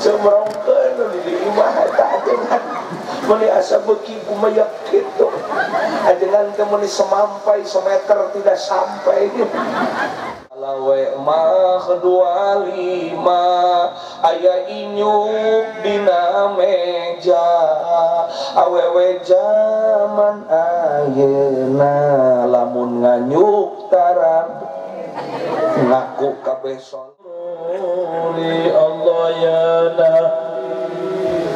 Cemrongkeun di imah eta ajengan meuni asa beuki gumayak kitu. Ajengan teh meuni semampai semeter tidak sampai. Lawe mah 25 aya inyuk dina meja awewe jaman ayeuna lamun nganyuk tarab ngaku kabeh li Allah ya na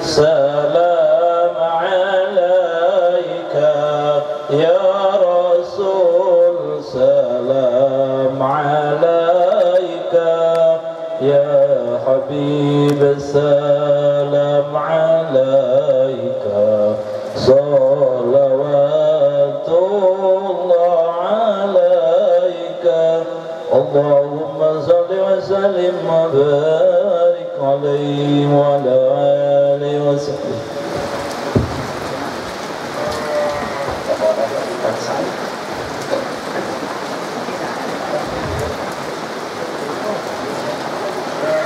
salam alaika ya rasul salam alaika ya habib salam alaika salawatullah alaika Allahumma salli wa sallim wa barik alaihi wa ala alihi wa sahbihi.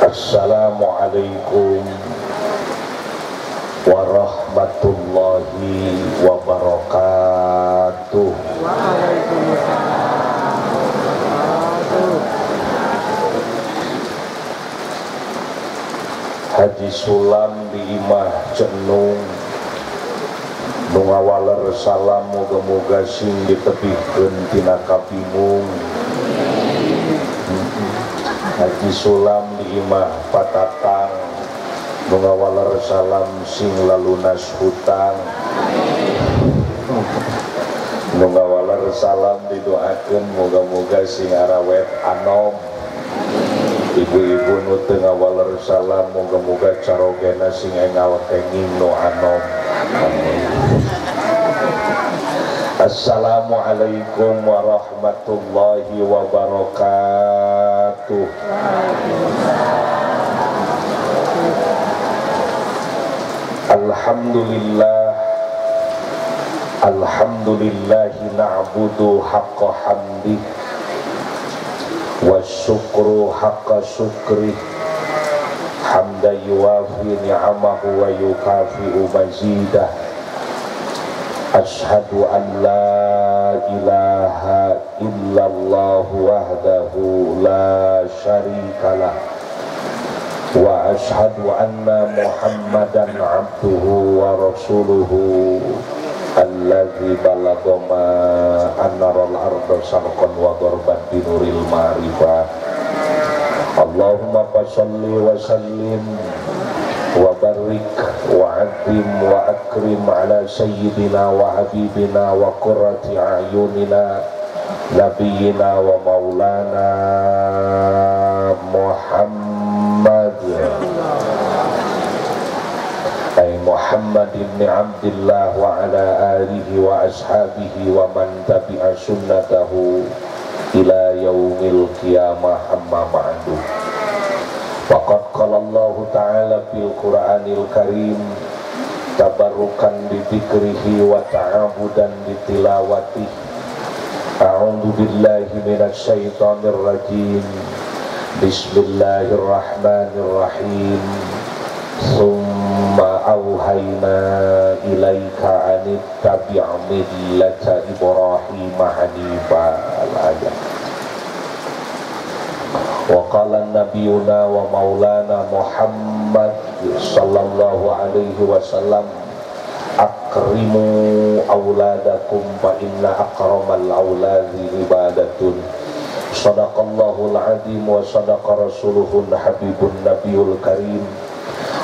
Assalamualaikum warahmatullahi wabarakatuh. Waalaikumsalam. Haji Sulam di imah Cenung nu ngawaler salam moga-moga sing ditebihkeun tina kabingung. Haji Sulam di imah Patatang nu ngawaler salam sing lalunas hutang. Nu ngawaler salam didoakeun moga-moga sing arawet anom. Ibu-ibu nu teu ngawaler salam moga-moga carogena sing engal kenging nu anom. Amin. Assalamualaikum warahmatullahi wabarakatuh. Alhamdulillah, alhamdulillahi na'budu haqqa hamdih wa syukru haqqa syukrih hamda yuwafi ni'amahu wa yukafi'u mazidah. Ashhadu an la ilaha illallah wahdahu la syarikalah wa ashhadu anna muhammadan abduhu wa rasuluhu alladzi balagha ma annaral arda sarqan wa darban binuril ma'rifah. Allahumma shalli wa sallim wa barik wa azim wa akrim ala sayyidina wa habibina wa qurrati a'yunina nabiyina wa maulana Muhammad ay Muhammad ibn Abdillah wa ala alihi wa ashabihi wa man tabi'a sunnatahu ila yaumil qiyamah amma ba'du. Faqad qala Allah ta'ala fil Qur'anil Karim tabarrukan bi dzikrihi wa ta'abudan bi tilawatihi. A'udzu billahi minasy syaithanir rajim. Bismillahirrahmanirrahim. Summa auhayna ilaika anittabi' millata Ibrahim hanifa. Al-ayat. Wa qala nabiyuna wa maulana Muhammad sallallahu alaihi wasallam akrimu auladakum fa inna akramal auladi ibadatun. Sadaqallahul azim wa sadaqa rasuluhul habibun nabiyul karim.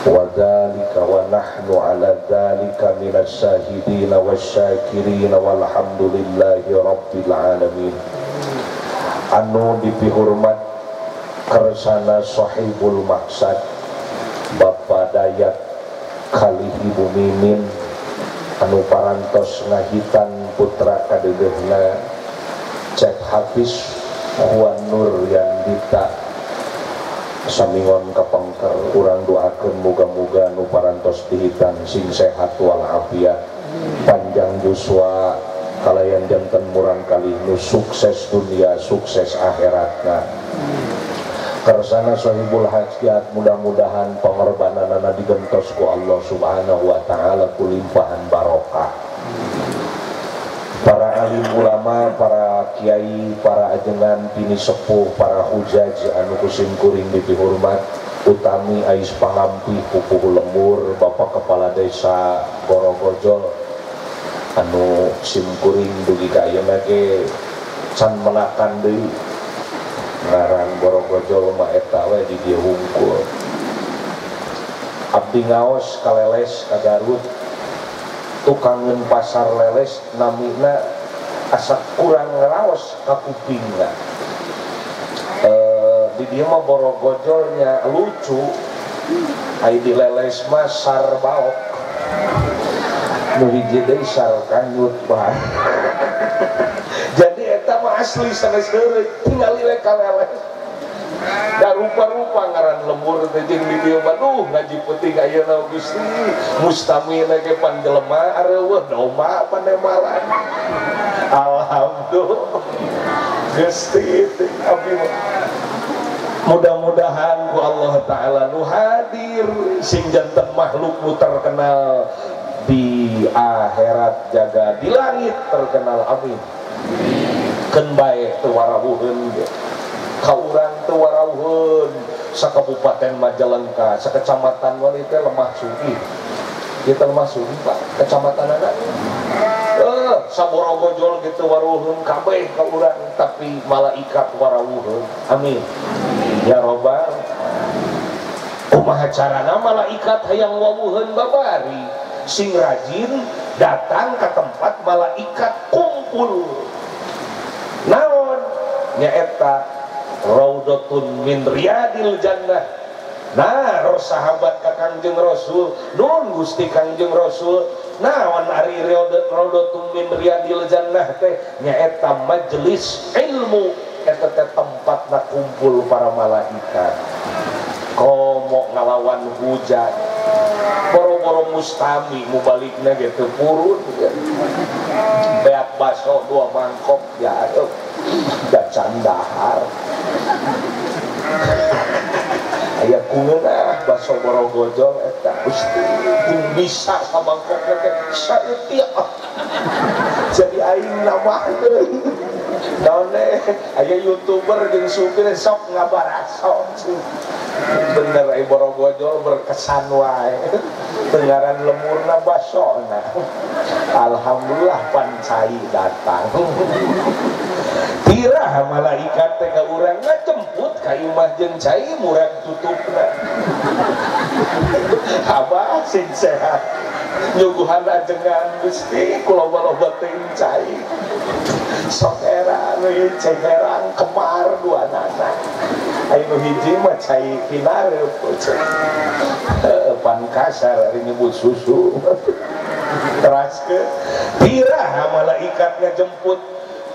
Wa dzalika wa nahnu ala dzalika minas syahidin wasyakirin walhamdulillahi rabbil alamin. Anu dipihormat kersana sahibul maksad Bapak Dayat kalih Ibu Mimin anu parantos ngahitan putra kadeudeuna Cep Hafiz Juan Nur Yandita samingon kapengker. Urang doakeun muga-muga nu parantos dihitan sing sehat walafiat, panjang yuswa, kalayan janten murang kali nu sukses dunia sukses akhiratna. Kersana sohibul hajat mudah-mudahan pengorbananana digentos ku Allah Subhanahu wa taala ku limpahan barokah. Para alim ulama, para kiai, para ajengan pini sepuh, para hujaj anu kusim kuring dipihormat, utami ais pangampi pupuhu lemur, Bapak Kepala Desa Borogojol anu sim kuring dugi ka ayeuna ge can menakan deui ngaran Borogojol mah eta we di dieu hungkul. Abdi ngaos ka Leles ka Garut, tukangeun pasar Leles namina asa kurang ngaraos ka kupingna. Di dieu mah Borogojolnya lucu, ai di Leles mah sarbaok. Nu hiji deui sarkanyut bae. Jadi eta mah asli sanes heureut tingali we ka Leles. Da rupa-rupa ngaran lembur teh jeung di dieu mah duh ngaji peuting ayeuna Gusti mustamina ge pan jelema areuweuh domba panemalan. Alhamdulillah Gusti teh abdi mah mudah-mudahan ku Allah Ta'ala nu hadir sing janten makhluk nu terkenal di akhirat jaga di langit terkenal, amin. Keun bae teu warawuheun ge ka urang teu warawuheun sakabupaten Majalengka sakecamatan wani teh Lemah Sugih ieu teh Lemah Sugih Pak kecamatanana saborogojol gitu warawuheun kabeh ka urang tapi malaikat warawuheun, amin ya robbal. Kumaha carana malaikat hayang wawuheun babari sing rajin datang ke tempat malaikat kumpul. Naon nyaeta raudhatun min riyadil jannah. Nah, roh sahabat ka Kangjeng Rasul, nun Gusti Kangjeng Rasul, naon ari raudhatun min riyadil jannah teh nyaeta majelis ilmu, eta teh tempatna kumpul para malaikat. Komo ngalawan hujan, boro-boro mustami mubalikna ge teu purun, beak baso dua mangkok ya aduh, da candahar. Aya kungeunah baso Borogojol eta Gusti kun bisa samangkokna teh saeutik. Jadi aing namah deui. Naon aya YouTuber jeung supir sok ngabaraso. Bener ai Borogojol berkesan wae. Tengaran lemurna basona. Alhamdulillah pancai datang. Tirah malaikat teh ka urang ngajemput ka imah jeung cai murag tutupna. Abah sing sehat. Nyuguhan ajengan Gusti kula loba teuing cai. Sok era nu ieu cai herang kemar duanana. Ai nu hiji mah cai kinareup. Pan kasar ari nyebut susu. Teraskeun tirah malaikat ngajemput.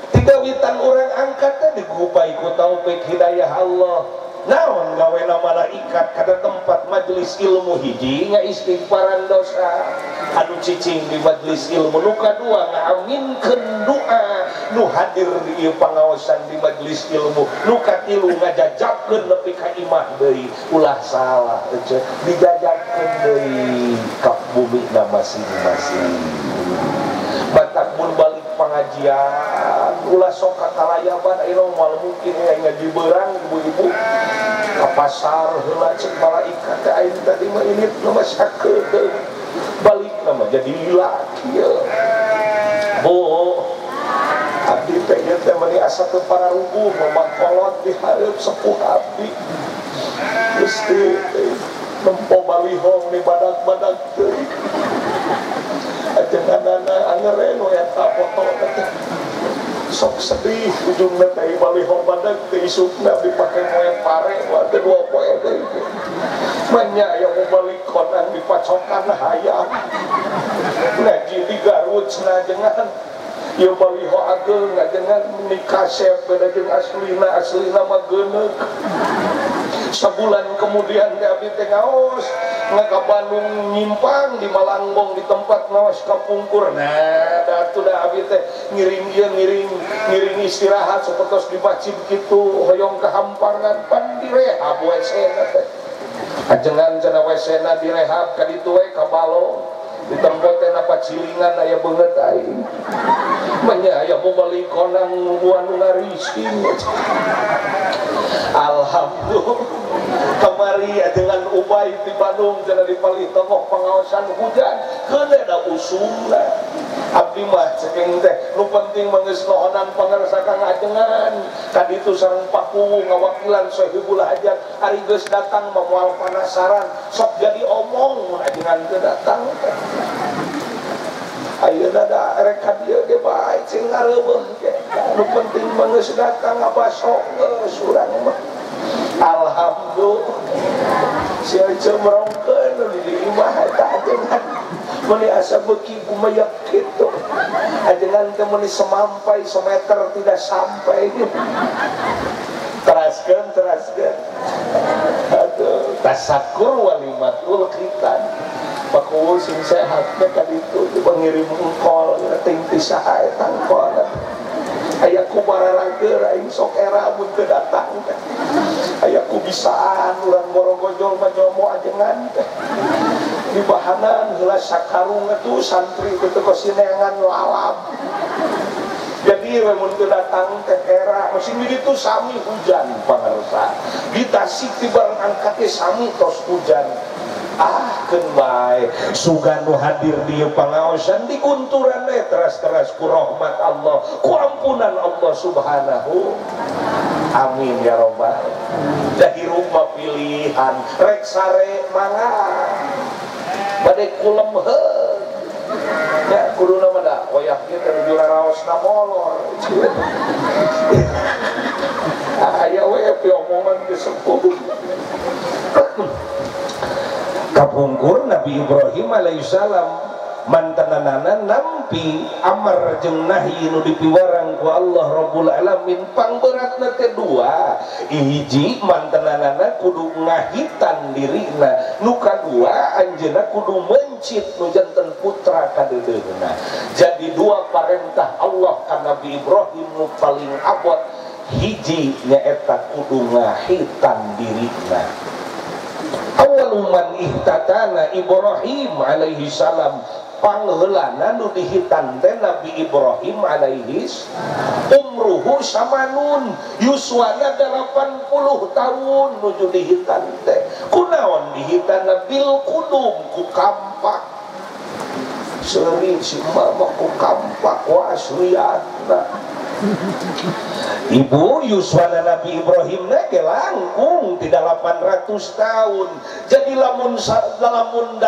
Tiga witan orang angkatnya digupai ku taufik hidayah Allah. Naon gawena malaikat kada tempat majelis ilmu hiji nya istighfaran dosa anu cicing di majelis ilmu, nu kadua ngaaminkeun doa nu hadir di ieu pangaosan di majelis ilmu, nu katilu ngajajabkeun nepi ka imah deui, ulah salah ece dijajabkeun deui ka bumina masing-masing. Batak mun balik pengajian ulah sok kakalayaban ayeuna moal mungkin aya ngaji beurang ibu-ibu ka pasar heula cek malaikat teh aing tadi mah ini mah sakedeung balik mah jadi lila kieu. Bu abdi teh ieu teh meuni asa teu pararuguh mamah kolot di hareup sepuh abdi Gusti nempo balihong ni badag-badag teuing ajenganana angeren we eta foto teh sok sedih ujungna teh balihong badag teh isukna dipake moe pare wa teh dua poe deui manya aya mu balik konan dipacokan hayam ngaji di Garut cenah ajengan ieu baliho ageung ajengan nikah sep beda jeung aslina, aslina mah geuneuk Sebulan kemudian abdi teh ngaos ka Bandung nyimpang di Malangbong di tempat ngaos kapungkur. Nah datu da abdi teh ngiring ieu ngiring istirahat sapertos di masjid kitu hoyong kahampangan pan direhab WC-na teh. Ajengan cenah WC-na direhab ka ditu we ka Balong. Di tempat teh napa cilingan aya beungeut aing. Manya aya balik konang anu ngarising. Alhamdulillah kamari ajengan Ubay di Bandung cenah di palih tokoh pengawasan hujan keun da usumna. Abdi mah cekeng teh nu penting mah geus nohonan pangarsa kang ajengan ka ditu sareng Pakuwu ngawakilan Sohibul Hajat ari geus datang mah moal panasaran sok jadi omong mun ajengan teu datang teh. Ayeuna da rek ka dieu ge bae cing ngareuweuh ge nu penting mah geus datang ngabasok geus urang mah. Alhamdulillah si Ece merongkeun di imah eta ajengan meuni asa beuki gumayak kitu ajengan teh meuni semampai semeter tidak sampai. Teraskeun aduh tasakur walimatul khitan. Pakuwu sing sehatna ka ditu pangirim engkol ting ti saha eta engkol. Aya ku bararageur aing sok era mun teu datang teh. Aya ku bisaan urang borogojol mah nyomo ajengan teh. Di bahanan heula sakarung atuh santri teh teu kosineangan lalap. Jadi we mun teu datang teh era mesin di ditu sami hujan pangarsa. Di Tasik ti bareng angkat teh sami tos hujan. Ah keun bae sugan nu hadir di pangaosan di gunturan we teras-teras ku rahmat Allah ku ampunan Allah subhanahu. Amin ya robbal. Da hirup mah pilihan rek sare mangga bade kulem heuh nya kuduna mah da wayah kieu teh nuju raraosna molor. Aya we piomongan teh sepuh. Kapungkur Nabi Ibrahim alaihissalam mantananana nampi amar jeung nahi nu dipiwarang ku Allah Rabbul Alamin pangberatna teh dua. Hiji mantananana kudu ngahitan dirina, nu kadua anjeunna kudu mencit nu janten putra kadeudeuhna. Jadi dua parentah Allah ka Nabi Ibrahim nu paling abot, hiji nyaeta kudu ngahitan dirina. Awwalu man ihtatana Ibrahim alaihi salam, pangheulana nu dihitan teh Nabi Ibrahim alaihi umruhu samanun yuswana 80 tahun nuju dihitan teh. Kunaon dihitana bil kudum ku kampak. Seuri si mama ku kampak wasriatna. Ibu yuswana Nabi Ibrahim ge langkung tidak 800 tahun. Jadi lamun 80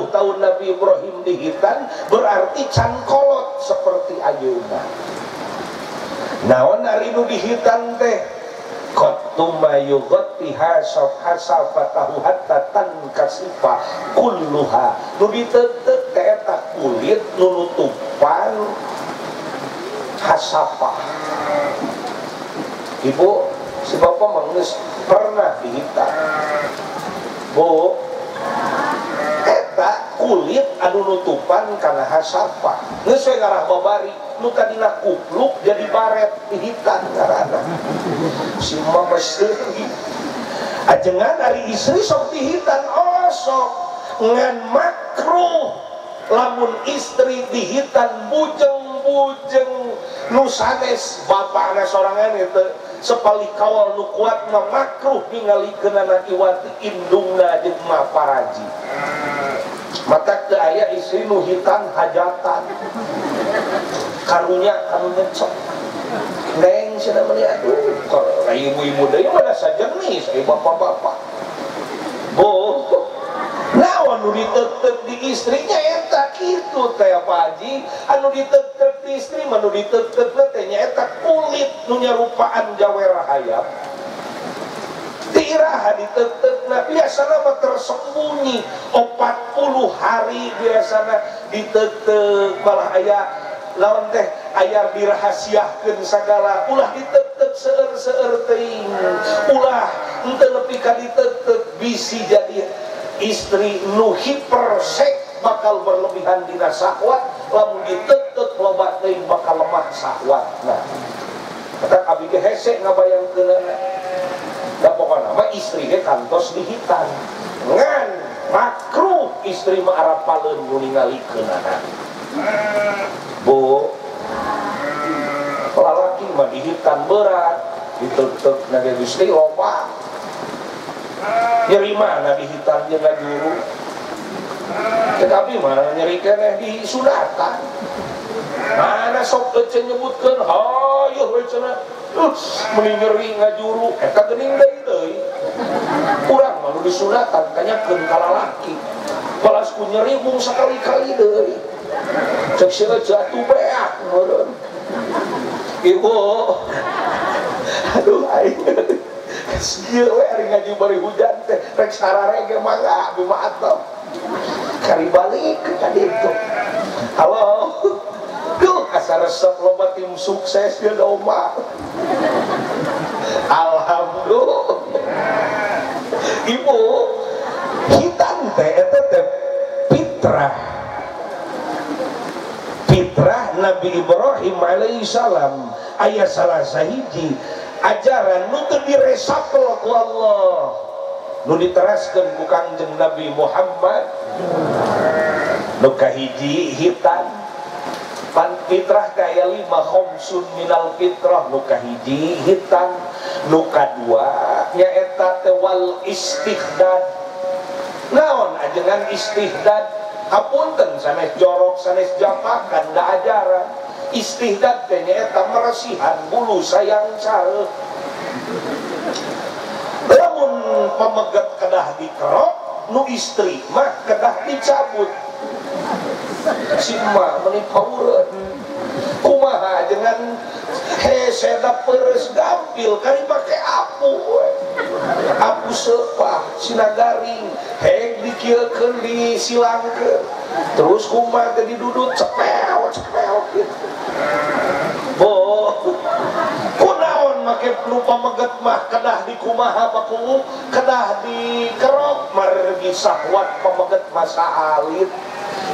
tahun Nabi Ibrahim dihitan berarti can kolot seperti ayeuna. Naon ari nu dihitan teh? Qattuma yughatiha hasafatahu hatta tankasifa kulluha. Nu diteuteup teh eta kulit nu nutupan hasafah. Ibu, si bapak mah pernah dihitan. Bu, eta kulit anu nutupan kana hasafah. Geus we ngarah babari, nu tadina kupluk jadi baret dihitan ngaranna. Si mama seuri. Ajengan ari istri sok dihitan osok ngan makruh lamun istri dihitan bujeng-bujeng nu sanes bapakna sorangan itu sepalih kawal nu kuat mah makruh ningalikeunana iwati indungna jeung maparaji. Matak teu aya istri nu hitan hajatan karunya kanu nyecek neng cenah meuni aduh kalau ibu-ibu deui mah da sajenis ieu bapak-bapak. Bu, naon nu diteuteup di istrinya eta kitu teh Pak Haji, anu diteuteup di istri mah nu diteuteup teh nya eta kulit nu nyarupaan jawer hayam. Ti iraha diteuteup biasana mah tersembunyi 40 hari biasana diteuteup malah aya lawan teh aya dirahasiakeun sagala, ulah diteuteup seueur-seueur teuing, ulah Henteu nepi ka diteuteup bisi jadi istri nu hipersek bakal berlebihan dina syahwat, lamun diteuteup loba teuing bakal lemah syahwatna. Kata abi ge hese ngabayangkeunana. Da pokona mah istri ge kantos dihitan. Ngan makruh istri mah arapaleun nu ningalikeunana. Bu, lalaki mah dihitan berat, diteuteup na ge Gusti loba. Nyeri mana dihitan jeung ngajuru. Tetapi mana nyeri keneh disunatan. Mana sok ece nyebutkeun hayeuh we cenah. Meuni nyeri ngajuru eta geuning deui deui. Urang mah nu disunatan tanyakeun ka lalaki. Balas ku nyeri mung sakali-kali deui. Cek si ece atuh beak meureun. Ibu, aduh aing kieu we ari ngaji bari hujan teh rek sarare ge mangga abi mah atuh. Kari balik ka ditu. Halo. Duh asa resep loba tim sukses ya domba. Alhamdulillah. Ibu, hitan teh eta teh fitrah. Fitrah Nabi Ibrahim alaihissalam aya salah sahiji ajaran nu teu diresapel ku Allah, nu diteraskeun ku Kangjeng Nabi Muhammad. Nu kahiji hitan. Pan fitrah kaya lima khamsun minal fitrah. Nu kahiji hitan, nu kadua nyaeta teh wal istighdad. Naon ajengan istighdad? Hapunten sanes jorok sanes japakan da ajaran. Istighdad teh nyaeta meresihan bulu sayang sareuh. Lamun pameget kedah dikerok, nu istri mah kedah dicabut. Si emak meni paureun. Kumaha dengan heseda peres gampil kari make apu we. Apu sepah sina garing heg dikieukeun disilangkeun. Terus kumaha teh didudut cepel cepel kitu. Boh. Kunaon make nu pameget mah kedah dikumaha pakuwu kedah dikerok margi sahwat pameget mah saalit.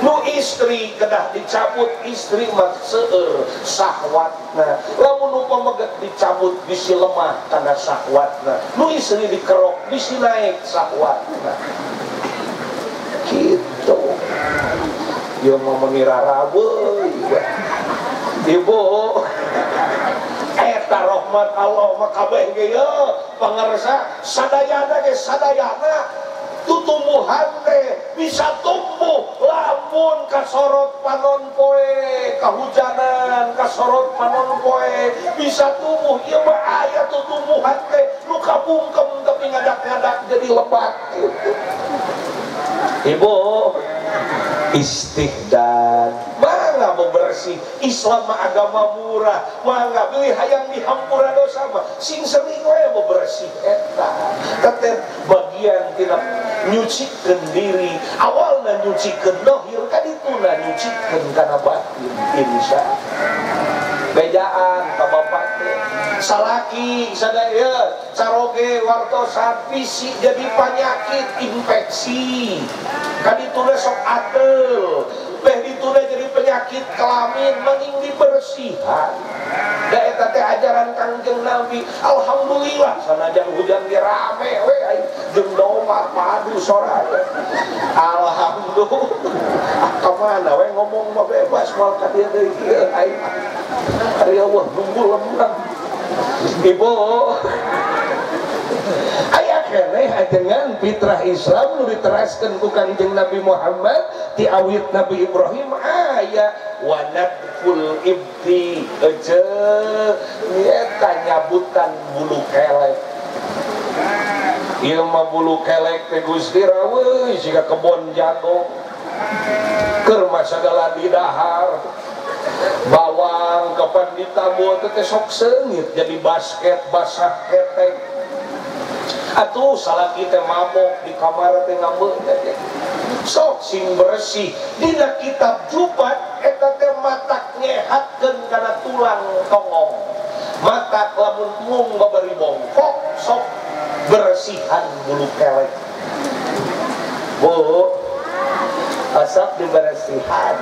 Nu istri kedah dicabut, istri mah seueur sahwatna. Lamun nu pameget dicabut bisi lemah kana sahwatna. Nu istri dikerok bisi naik sahwatna. Gitu. Ieu mah meuni raraweui. Ibu, eta rahmat Allah mah kabeh ge ye pangarsa sadayana ge sadayana tutumbuhan teh bisa tumbuh lamun kasorot panon poe kahujanan kasorot panon poe bisa tumbuh. Ieu mah aya tutumbuhan teh nu kabungkem tapi ngadak-ngadak jadi lebat gitu. Ibu, istighdad mangga bebersih. Islam mah agama murah, mangga bilih hayang dihampura dosa mah sing sering we bebersih eta. Teteh bagian tina nyucikeun diri, awalna nyucikeun dohir kadituna nyucikeun kana batin. Insya bejaan ka bapak teh salaki sadaya caroge wartosan bisi jadi penyakit infeksi kadituna sok atel beh dituna jadi penyakit kelamin mending dibersihan. Da eta teh ajaran Kangjeng Nabi. Alhamdulillah sanajan hujan ge rame we aing jeung domba padu soraya. Alhamdulillah. Ka mana we ngomong mah bebas moal ka dieu deui kieu aing. Ari Allah nunggu lemah. Ibu, aya keneh ajengan fitrah Islam nu diteraskeun ku Kangjeng Nabi Muhammad ti awit Nabi Ibrahim aya wanadful ibti ece eta nyabutan bulu kelek. Ieu mah bulu kelek teh Gusti raweuh siga kebon jago. Keur mah sagala didahar. Bawang kapan ditabur teh sok seungit jadi basket basah ketek. Atuh salaki teh mabok di kamar teh ngambeu teh. Sok sing bersih dina kitab Jumat eta teh matak nyehatkeun kana tulang tongong. Matak lamun mung babari bongkok sok Bersihan bulu kelek. Bu, asap dibersihan.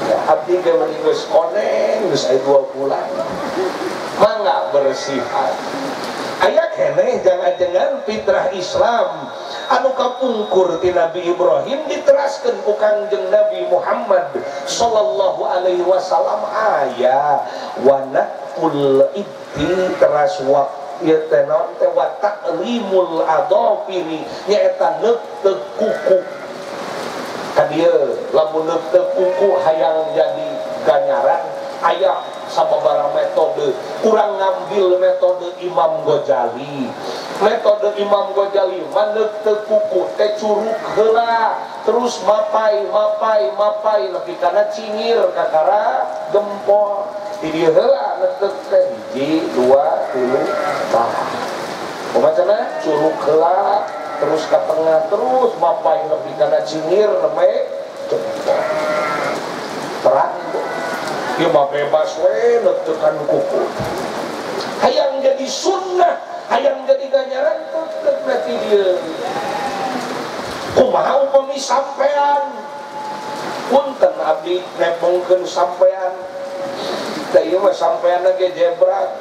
Ya, abdi ge meuni geus koneng geus aya 2 bulan. Mangga bersihan. Aya keneh jangan-jangan fitrah Islam anu kapungkur ti Nabi Ibrahim diteraskeun ku Kangjeng Nabi Muhammad sallallahu alaihi wasallam aya wa naqul ibti teras wa ieu teh naon teh wa ta'limul adafiri nyaeta neuteuk kuku. Ka dieu lamun neuteuk kuku hayang jadi ganyaran aya sababaraha metode. Kurang ngambil metode Imam Ghazali. Metode Imam Ghazali maneuteuk kuku teh curug heula terus mapai mapai mapai nepi kana cingir kakara gempol. Di dieu heula neuteuk teh 1 2 3 tah. Kumaha cenah curug heula terus ka tengah terus mapai nepi kana cingir neme jempol. Terang itu. Ieu mah bebas we neuteukkan kuku. Hayang jadi sunnah, hayang jadi ganjaran teuteuk berarti dieu. Kumaha upami sampean? Punten abdi nepongkeun sampean. Da ieu mah sampeanna ge jebrak.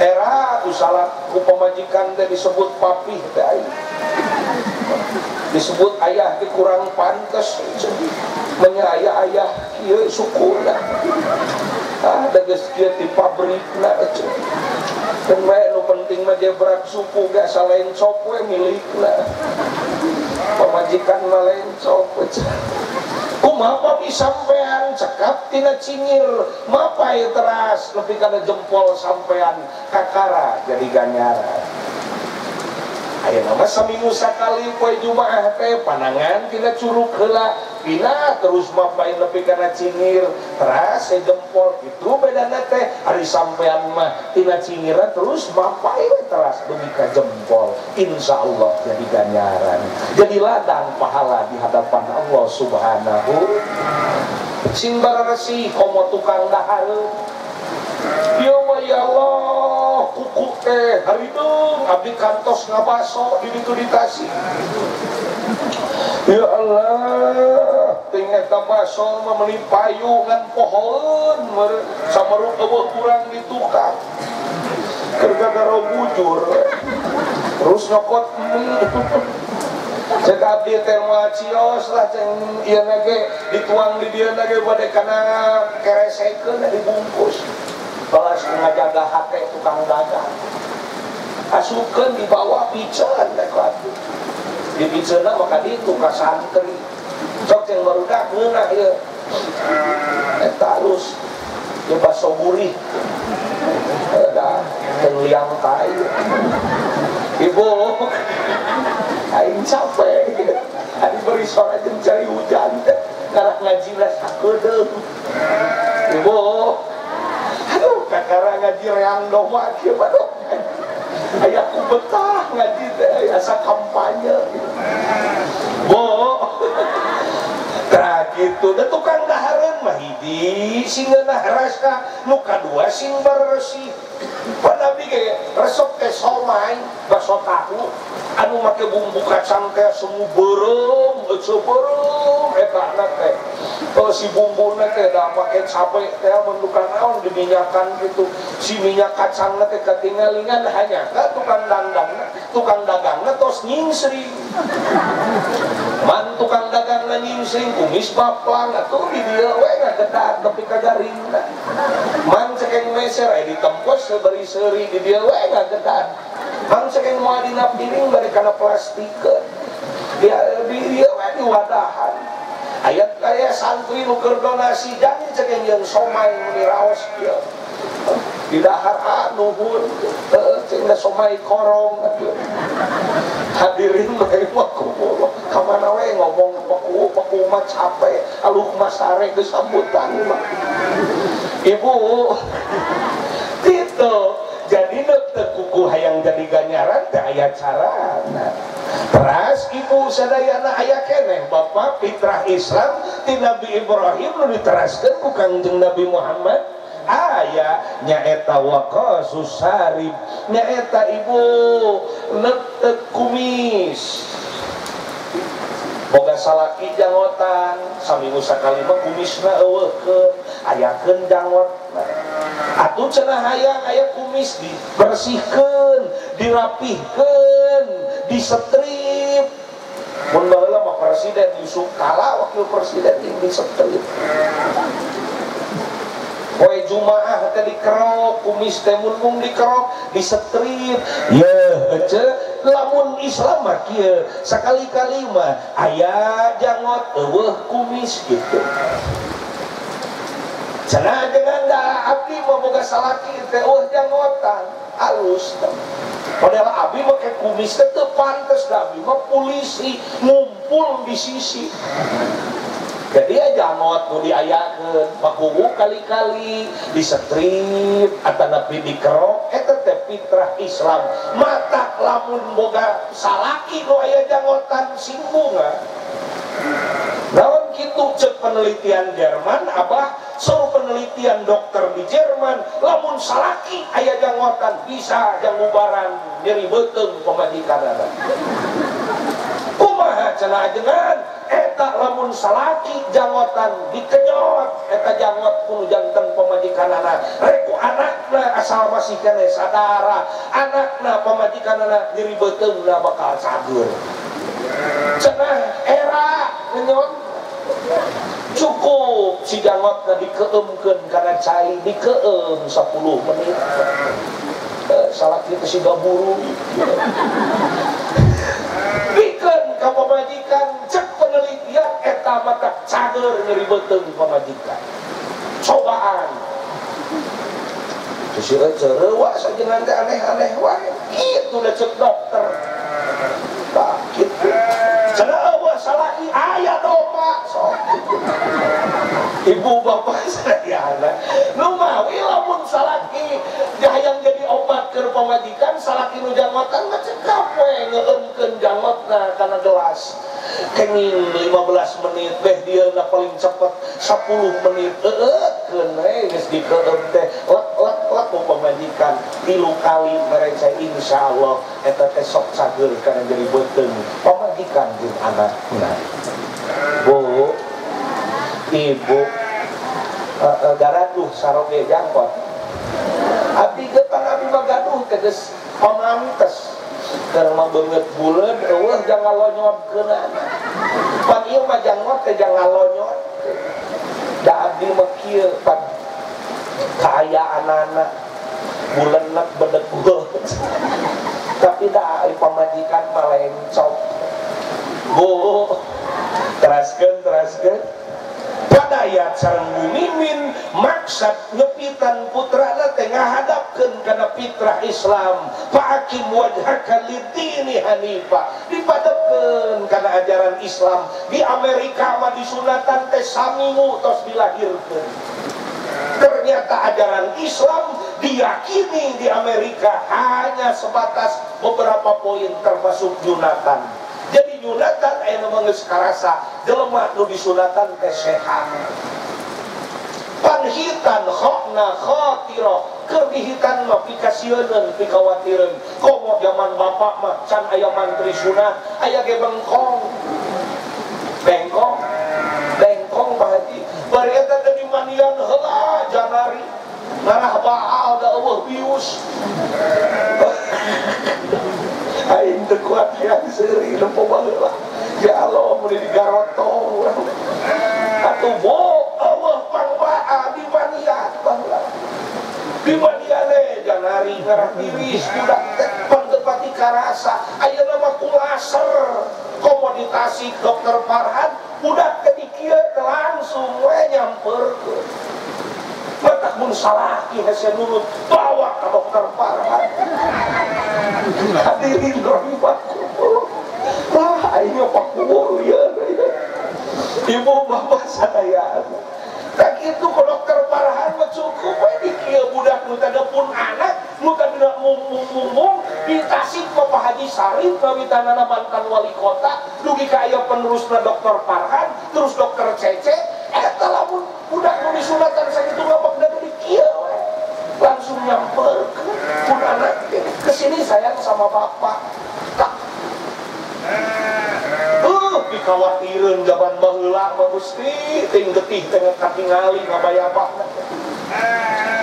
Era usalah ku pamajikan teh disebut papih teh aing. Disebut ayah teh kurang pantes. Menyaya ayah kieu sukuna. Ah da geus kieu ti pabrikna cenah. Keun bae nu penting mah jebrak suku ge salencop we milikna. Pamajikan mah lencop cenah. Kumaha papi sampean cekap tina cingir mapai teras nepi kana jempol sampean kakara jadi ganyaran. Ayeuna mah saminggu sakali poe Jumaah teh panangan tina curug heula pina terus mapai nepi kana cingir teras jempol kitu bedana teh ari sampean mah tina cingirna terus mapai we teras dugi ka jempol. Insyaallah jadi ganjaran, jadi ladang pahala di hadapan Allah Subhanahu. Sing bararesi komo tukang dahareun. Ya ya Allah kuku teh harideung abdi kantos ngabaso di ditu di Tasik. Ya Allah ting eta baso mah meuni payu ngan pohoeun sameru eueuh kurang di tukang. Keur gagaro bujur terus nyokot mie. Cek abdi teh moal cios lah ceng ieu na ge dituang di dieu na ge bade kana keresekeun dibungkus. Balas ngajaga hate tukang dagang. Asupkeun dibawa piceun teh ku abdi. Dipiceunna maka ditu ka santri. Sok ceng barudak ngeunah ieu. Eta alus ieu baso gurih. Da teu liang kai. Ibu aing capek. Ari beri sore jeung cari hujan teh ngarah ngajina sakedeung. Ibu aduh kakara ngaji reang domba kieu mah aya ku betah ngaji teh asa kampanye. Bo tah kitu da tukang dahareun mah hiji sing ngeunah rasa nu kadua sing bersih. Pan abdi ge resep teh somai bakso tahu anu make bumbu kacang teh semu beureum euceu beureum eta teh. Oh, si bumbuna teh da make cabe teh mun tukang naon diminyakan gitu. Si minyak kacangna teh katingalingan hanya ka tukang dandangna, tukang dagangna tos nyingsring. Man tukang dagangna nyingsring kumis baplang atuh di dieu we ngagedak nepi ka garingna. Man cekeng meser aya ditempos bari seuri di dieu we ngagedak. Man cekeng moal dina piring bari kana plastikeun. Di dieu we diwadahan. Ayat kaya santri nu keur donasi jangan cekeng jeung somai nu diraos kieu. Di dahar nuhun heuh cing somai korong atuh. Hadirin rahimakumullah. Ka mana we ngomong paku paku mah capek, aluh mah sare geus sambutan mah. Ibu gitu. Jadi teu kuku hayang jadi ganjaran teh aya carana. Teras ibu sadayana aya keneh bapak fitrah Islam ti Nabi Ibrahim nu diteraskeun ku Kangjeng Nabi Muhammad Aya nyaeta waqasus sarib nyaeta ibu netek kumis. Boga salaki janggotan saminggu sakali mah kumisna eueuhkeun ayakeun janggotna. Atuh cenah hayang aya kumis dibersihkeun, dirapihkeun, disetrip. Mun baheula mah presiden Yusuf Kala wakil presiden yang disetrip. Poe Jumaah teh dikerok kumis teh mun mung dikerok disetrip. Yeuh ece lamun Islam mah kieu sakali-kali mah aya janggot eueuh kumis gitu. Cenah jangan da abdi mah boga salaki teh eueuh janggotan alus teh. Padahal abdi make kumis teh teu pantes da abdi mah polisi ngumpul di sisi. Jadi ya janggot nu diayakeun makuwu kali-kali disetrip atanapi dikerok eta teh fitrah Islam. Mata lamun boga salaki nu aya janggotan sing bunga. Naon kitu cek penelitian Jerman abah suruh penelitian dokter di Jerman lamun salaki aya janggotan bisa jangubaran nyeri beuteung pamajikanana. Kumaha cenah ajengan eta lamun salaki janggotan dikenyot eta janggot kudu janten pamajikanana reku anakna asal masih keneh sadara anakna pamajikanana nyeri beuteungna bakal cager. Cenah era ngenyot cukup si janggotna dikeumkeun kana cai dikeum 10 menit. Salaki teh siga buru. Bikeun ka pamajikan cek penelitian eta mata cager nyeri beuteung pamajikan. Cobaan. Teu si eueuh sajengan teh aneh-aneh wae. Kitu da cek dokter. Tah kitu. Cenah eueuh salaki aya domba sok. Ibu bapak sadayana nu mawi lamun salaki hayang jadi obat keur pamajikan salaki nu janggotan mah cekap we ngeumkeun janggotna kana gelas kenging 15 menit beh dieuna paling cepet 10 menit eueukeun we geus dikeum teh lek lek lek ku pamajikan 3 kali mereka insyaallah eta teh sok cager kana jadi beuteung pamajikan jeung anakna. Bu ibu garaduh saroge janggot abdi getan abdi mah gaduh teh geus pamantes keur mah beungeut buleud eueuh jang ngalonyotkeunana pan ieu mah janggot teh jang ngalonyot da abdi mah kieu pan kaayaanana buleunna bedegul tapi da ai pamajikan mah lencok. Bu teraskeun teraskeun padayat sareng bumimin maksad nyepitan putrana teh ngahadapkeun kana fitrah Islam fa'aqim wajhaka lidini hanifa dipadepkeun kana ajaran Islam. Di Amerika mah disunatan teh saminggu tos dilahirkeun. Ternyata ajaran Islam diyakini di Amerika hanya sebatas beberapa poin termasuk nyunatan. Jadi nyunatan aya nu geus karasa jelema nu disunatan teh sehat. Panhitan khokna khatira keur dihitan mah pikasieuneun pikawatireun. Komo zaman bapak mah can aya mantri sunat, aya ge bengkong. Bengkong. Bengkong Pak Haji. Bari eta teh dimandian heula janari. Ngarah baal da eueuh bius. Aing teu kuat hayang seuri nempo baheula. Ya Allah mun digarotong urang. Atuh bo eueuh pangbaa dimandian baheula. Dimandian janari ngarah tiris budak teh pan teu pati karasa. Ayeuna mah ku laser komoditasi dokter Farhan budak teh dikieu teh langsung we nyamperkeun. Matak mun salaki hese nurut bawa ka dokter Farhan. Hadirin rahimakumullah. Wah, aing pakuwur ya. Ibu bapak sadayana. Tak kitu ka dokter Farhan mah cukup we di kieu budak nu teu pun anak nu tadina mung-mung di Tasik mah Pak Haji Sarip kawitanana mantan wali kota dugi ka aya penerusna dokter Farhan terus dokter Cece eta lamun budak nu disunatan sakitu ngapak da di kieu Nyamperkeun pun anak kesini sayang sama bapak. Tak. Dikhawatireun zaman baheula mah Gusti ting getih teh katingali ngabayabahna.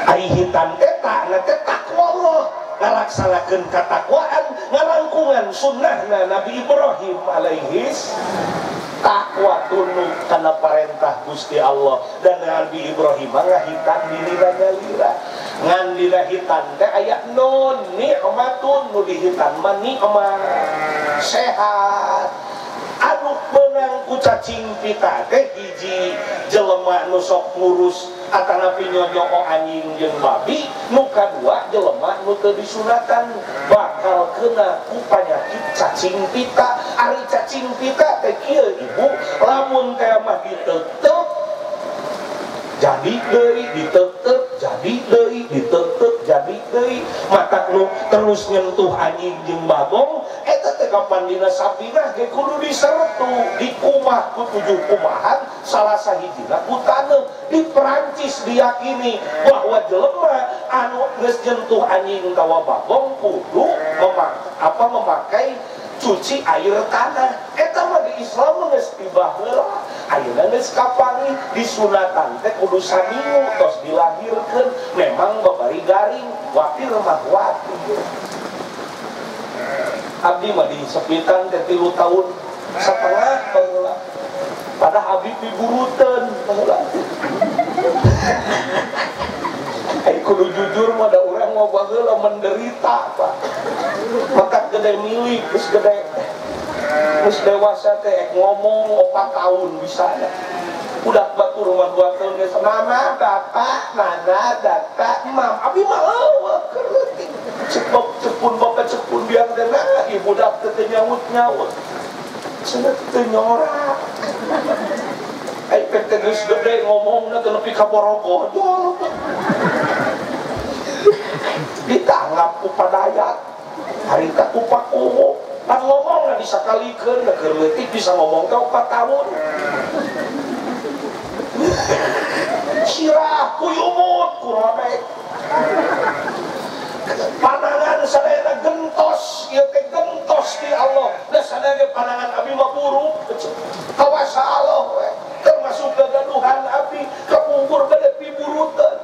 Ai hitan eta na teh takwa Allah, ngalaksanakeun katakwaan, ngalangkungan sunnahna Nabi Ibrahim alaihis takwa tunduk kana parentah Gusti Allah dan Nabi Ibrahim ngahitan dirina nyalira. Ngan dina hitan teh aya nun nikmatun nu dihitan mah nikmat sehat. Anu menang ku cacing pita teh hiji jelema nu sok ngurus atanapi nyonyoko anjing jeung babi, nu kadua jelema nu teu disunatan bakal kena ku panyakit cacing pita. Ari cacing pita teh kieu ibu, lamun teh mah diteuteup jadi deui, diteuteup jadi deui, diteuteup jadi deui, mata nu terus nyentuh anjing jeung bagong eta teh kapan dina sapinah ge kudu disertu dikumah ku 7 kumahan salah sahijina ku taneuh. Di Perancis diyakini bahwa jelema anu geus nyentuh anjing tawa bagong kudu memakai cuci air tanah. Eta mah di Islam geus tibah heula. Ayeuna geus kapanggih disunatan teh kudu saminggu tos dilahirkeun, memang babari garing, watir mah watir. Abdi mah disepitan teh 3 tahun setengah baheula. Padahal abdi piburuteun baheula. Ai kudu jujur mah da urang mah baheula menderita Pak. Matak gede milik geus gede. Geus dewasa teh ngomong 4 tahun bisa. Udah batur mah 2 tahun geus mama bapak, nana data mam. Abi mah eueuh keur leutik. Cepok cepun bapak cepun biang teh nah ibu budak teh nyaut-nyaut. Cenah teh nyorak. Ai teh geus gede ngomongna teh nepi ka borogodol. Ditanggap ku padayat. Harita ku pakuhu. Pan ngomongna disakalikeun keur leutik bisa ngomong teh 4 tahun. Sirah kuyumut kurobek. Panangan sadayana gentos, ieu teh gentos di Allah. Da sadaya panangan abi mah buruk. Kawasa Allah we. Termasuk gagaduhan abi kapungkur bade piburuteun.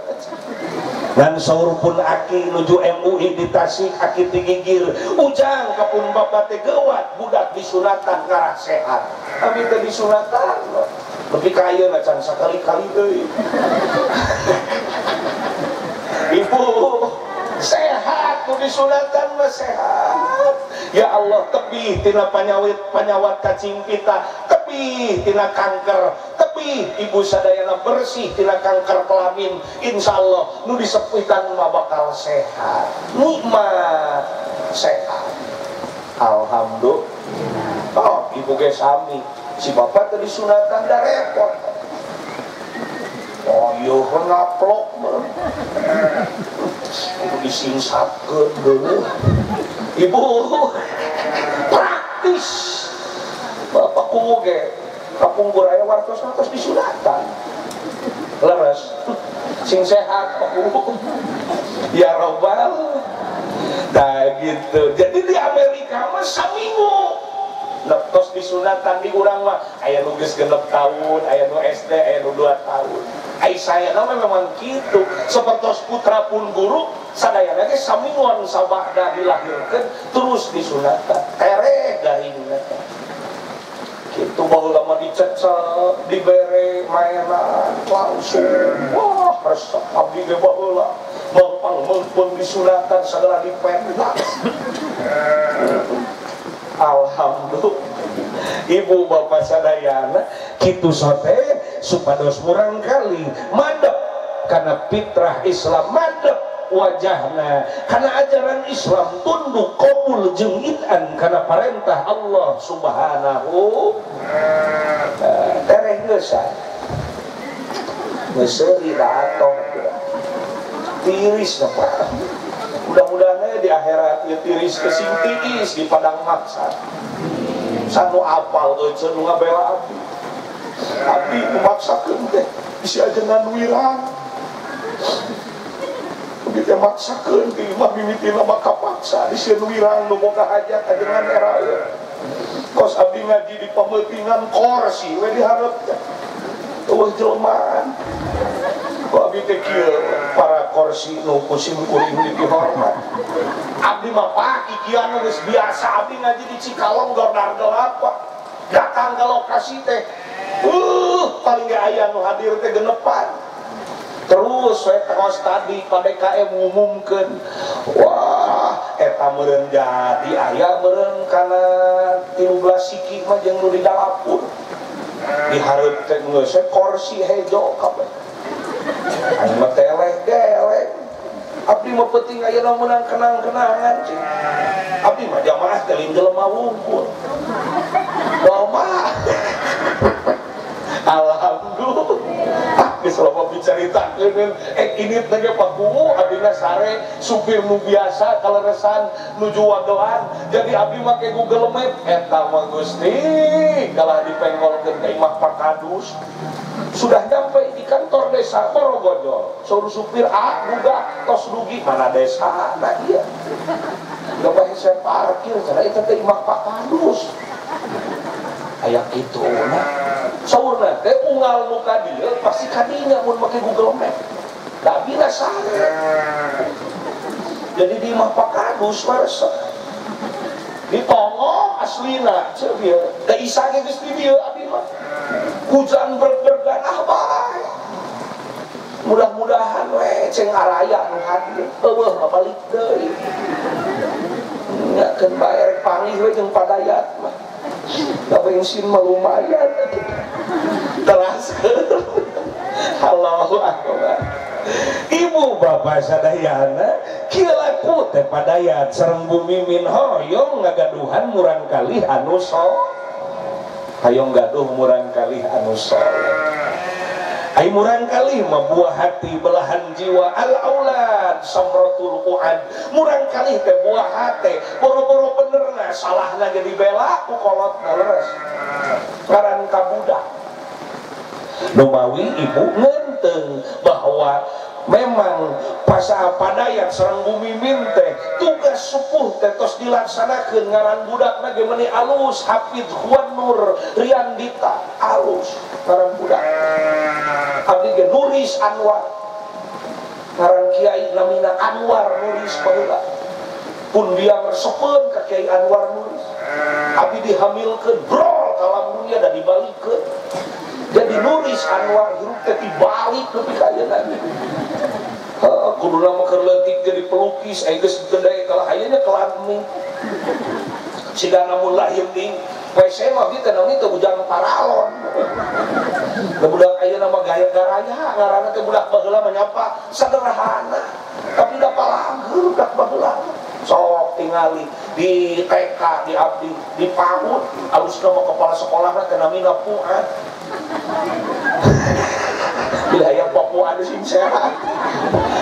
Dan saur pun aki nuju MUI di Tasik aki tigigir ujang kapun bapak teh geuwat budak disunatan ngarah sehat. Abi teh disunatan lebih kaya lah can sakali-kali deui. Ibu sehat nu disunatan mah sehat. Ya Allah tebih tina panyawat cacing pita, tebih tina kanker, tebih ibu sadayana bersih tina kanker kelamin. Insyaallah nu disepitan mah bakal sehat, nikmat sehat. Alhamdulillah. Oh ibu ge sami, si bapak tadi sunatan da repot. Oh iya ngaplok mah. Kudu disingsatkeun deui. Ibu praktis. Bapak kuwu ge kapungkur aya wartos tos disunatan. Leres. Sing sehat Pak kuwu. Ya robbal. Nah gitu. Jadi di Amerika mah saminggu tos disunatan. Di urang mah aya nu geus 6 tahun, aya nu SD, aya nu 2 tahun. Ai sayana mah memang kitu. Sapertos putra pun guru sadayana ge samingguan sabada dilahirkeun terus disunatan. Tereh garingna. Kitu baheula mah dicecep, dibere mainan langsung. Wah, resep abdi ge baheula. Mempang-mempeng disunatan segala dipentas. Alhamdulillah. Ibu bapak sadayana kitu sote supados murangkali madep karena fitrah Islam, madep wajahna karena ajaran Islam, tunduk qabul jeung itan karena parentah Allah Subhanahu. Tereh geus geus seuri da tiris apa. Mudah-mudahan di akhirat ya tiris kesing tiis di padang mahsyar. Sanu apal euceun nu ngabela abdi. Abdi memaksakeun teh bisi ajengan wirang. Kita maksakeun ti imah mimitina mah kapaksa disieun wirang nu boga hajat ajengan eraeun. Kos abdi ngaji di pameutingan korsi we dihareup teh. Eueuh jelmaan. Ku abdi teh kieu para korsi nu ku sim kuring dipihormat. Abdi mah Pak ikian geus biasa abdi ngaji di Cikalong gordar gelap Pak. Datang ke lokasi teh paling gak aya nu hadir teh genepan. Terus we terus tadi Pak DKM ngumumkeun, wah eta meureun jadi aya meureun kana 13 siki mah jeung nu di dapur. Dihareup teh geus kursi hejo kabeh. Aing mah teleh geleng. Abdi mah penting ayeuna meunang kenang-kenangan cing. Abdi mah jamaah teh lain jelema wungkul. Loma. Alhamdulillah. Geus loba dicaritakeun ini teh pakuwu abdina sare supir nu biasa kaleresan nuju Wagelan jadi abdi make Google Map eta mah Gusti kalah dipenggolkeun ka imah Pak Kadus sudah nyampe di kantor desa Borogodol suruh supir A duga tos dugi mana desa nah iya gak bae saya parkir cenah eta teh imah Pak Kadus aya kitu nah saurna teh unggal nu ka dieu pasti kadinya mun make Google Map da bila sare jadi di imah Pak Kadus resep ditongong aslina ceu bieu da isa ge geus di dieu abdi mah hujan berbergan ah bae mudah-mudahan we ceng araya nu hadir eueuh mah balik deui nyakeun bae rek panggih we jeung Padayat mah da bensin mah lumayan teraskeun. Allahu akbar. Ibu bapak sadayana kieu laku teh Padayat sareng Bu Mimin hoyong ngagaduhan murang kalih anu soleh. Hoyong gaduh murang kalih anu soleh. Ai murang kalih mah buah hati belahan jiwa al aulad samratul uad. Murang kalih teh buah hati boro-boro benerna salahna ge dibela ku kolotna leres. Ngaran ka budak. Numawi ibu ngenteng bahwa memang pasal Padayat sareng Bu Mimin teh tugas sepuh teh tos dilaksanakeun ngaran budakna ge meuni alus Hafidz Juan Nur Riandita alus ngaran budak. Abdi ge Nuris Anwar ngaran kiai namina Anwar Nuris baheula pun biang resepeun ka Kiai Anwar Nuris. Abdi dihamilkeun brol kalam dunia da dibalikeun. Jadi Nuris Anwar hirup teh dibalik nepi ka ayeuna. Heuh kuduna mah keur leutik jadi pelukis aya geus gede kalah ayeuna keladmi. Siga namun lahir di WC mah abdi teh naon teh ujang paralon. Da budak ayeuna mah gaya garaya ngaranna teh budak baheula mah nyapa sederhana. Tapi da palangeur budak baheula. Sok tingali di TK di abdi di PAUD alusna mah kepala sekolahna teh namina Fuad. Bila yang Papua ada sing sehat.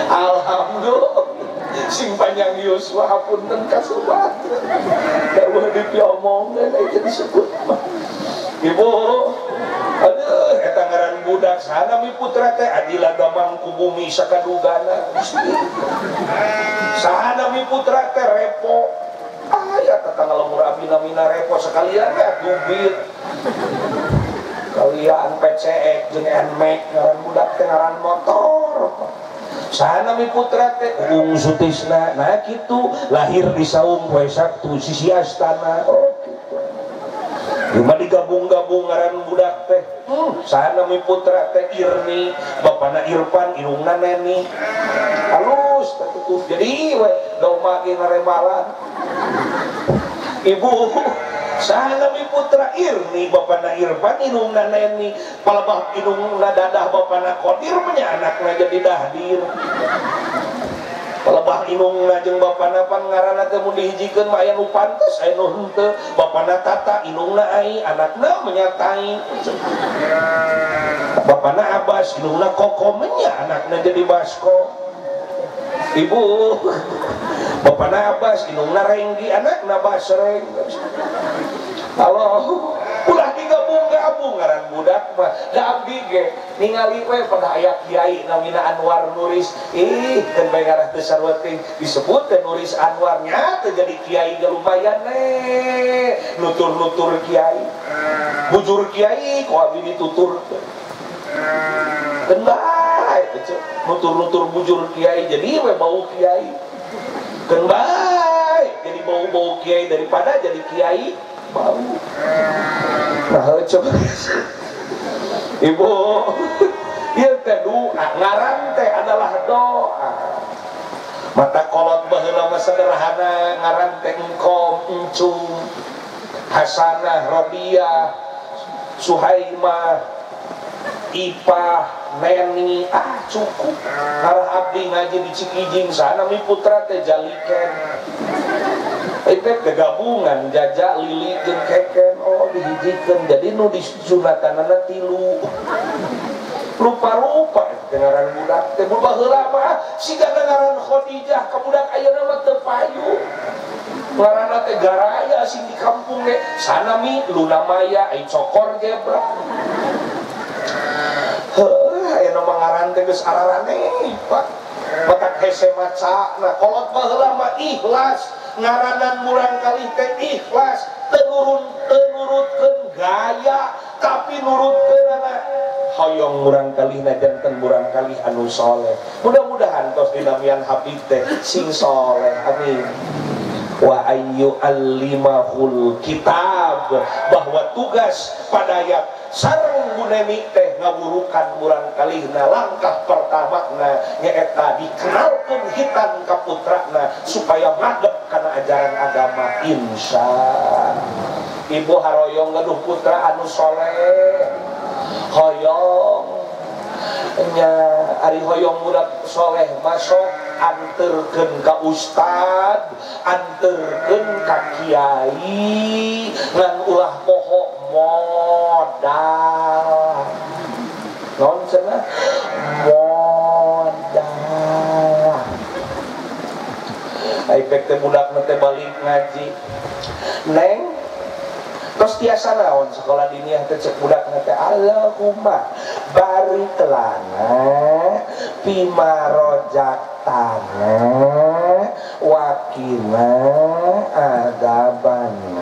Alhamdulillah sing panjang yuswa hapunten kasubat. Da eueuh dipiomongeun aya disebut mah. Ibu aduh eta ngaran budak saha mi putra teh adila damang ku bumi sakadugana Gusti. Saha mi putra teh repo. Aya tetangga lemur abdi namina repo sekalian we atuh bir. Kalian PCX jeung NMAX ngaran budak teh ngaran motor. Saha mi putra teh Uung Sutisna nah kitu lahir di saung poe Sabtu sisi astana. Oh kitu. Cuma digabung-gabung ngaran budak teh. Saha mi putra teh Irni, bapana Irfan, irungna Neni. Halus teh jadi we doma ge ngaremalan. Ibu saha mi putra Irni, bapana Irfan, indungna Neni, palebah indungna Dadah, bapana Kodir, nya anakna jadi Dahdir. Palebah indungna jeung bapana pan ngaranna teh mun dihijikeun mah aya nu pantes aya nu henteu, bapana Tata, indungna Ai, anakna menyatai. Bapana Abbas, indungna Koko, nya anakna jadi Basko. Ibu bapana Abbas, indungna Renggi, anakna Basreng. Halo, ulah digabung-gabung ngaran budak mah da abdi ge ningali we pada aya kiai namina Anwar Nuris ih keun bae ngarah teu sarua teh disebut teh Nuris Anwarnya teh jadi kiai ge lumayan we nutur-nutur kiai bujur kiai ku abdi ditutur keun bae nutur-nutur bujur kiai jadi we bau kiai keun bae jadi bau-bau kiai daripada jadi kiai bau. Nah coba ibu ieu teh doa ngaran teh adalah doa. Mata kolot baheula mah sederhana ngaran teh engkom, encum, Hasanah, Rodiah, Suhaimah, Ipah, Neni, ah cukup. Ngarah abdi ngaji di Cikijing sana mi putra teh Jaliken. Itu kegabungan jajak lili jeung keken oh dihijikeun jadi nu disunatanana tilu. Lupa-lupa ngaran budak teh baheula mah siga ngaran Khadijah ka budak ayeuna mah teu payu. Ngaranna teh garaya sing di kampung ge sanami Luna Maya ai cokor gebrak. Heuh ayeuna mah ngaran teh geus araraneh Pak. Matak hese maca na kolot baheula mah ikhlas ngaranan murang kali teh ikhlas teu nurutkeun gaya tapi nurutkeunana hoyong murang kalihna janten murang kalih anu soleh. Mudah-mudahan tos dinamian Habib teh sing soleh amin. Wa ayyu allimahul kitab bahwa tugas padayat sareng bunemi teh ngawurukan murang kalihna langkah pertamana nyaeta dikenalkeun hitan ka putrana supaya madep kana ajaran agama insya. Ibu haroyong gaduh putra anu soleh hoyong nya ari hoyong budak soleh masuk anterkeun ka ustad anterkeun ka kiai ngan ulah poho modal naon cenah modal ai pek teh budak teh balik ngaji neng tos tiasa naon sekolah diniyah teh cek budak teh Allahumma barik lana bima rojaktana wakina adzabannar.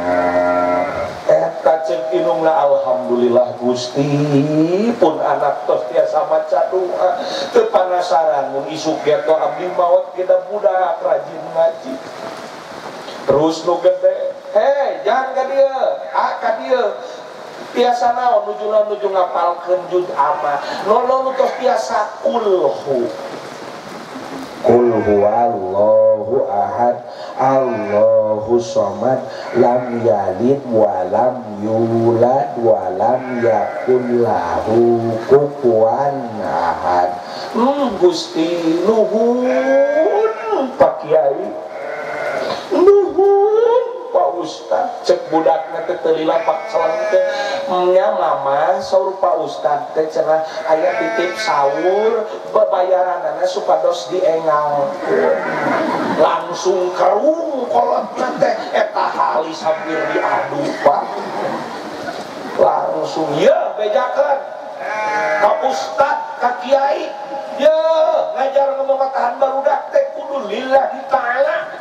Eta cek inungna alhamdulillah Gusti pun anak tos tiasa maca doa teu panasaran mun isuk ge to abdi maot kita budak rajin ngaji terus nu gede hei jangan ka dieu ah ka dieu tiasa naon nuju ngapalkeun juz amma nu tos tiasa kulhu Qul huwallahu ahad Allahu somad lam yalid wa lam yulad wa lam yakul lahu kufuwan ahad. Gusti nuhun Pak Kiai nuhun Pak Ustad cek budakna teh teu lila pak celeng teh nya mama saur Pak Ustad teh cenah aya titip saur babayaranana supados diengalkeun langsung kerung kolotna teh eta halis hampir diadu Pak langsung ye bejakeun ka Ustad ka Kiai ye ngajar ngomong barudak teh kudu lillahi ta'ala.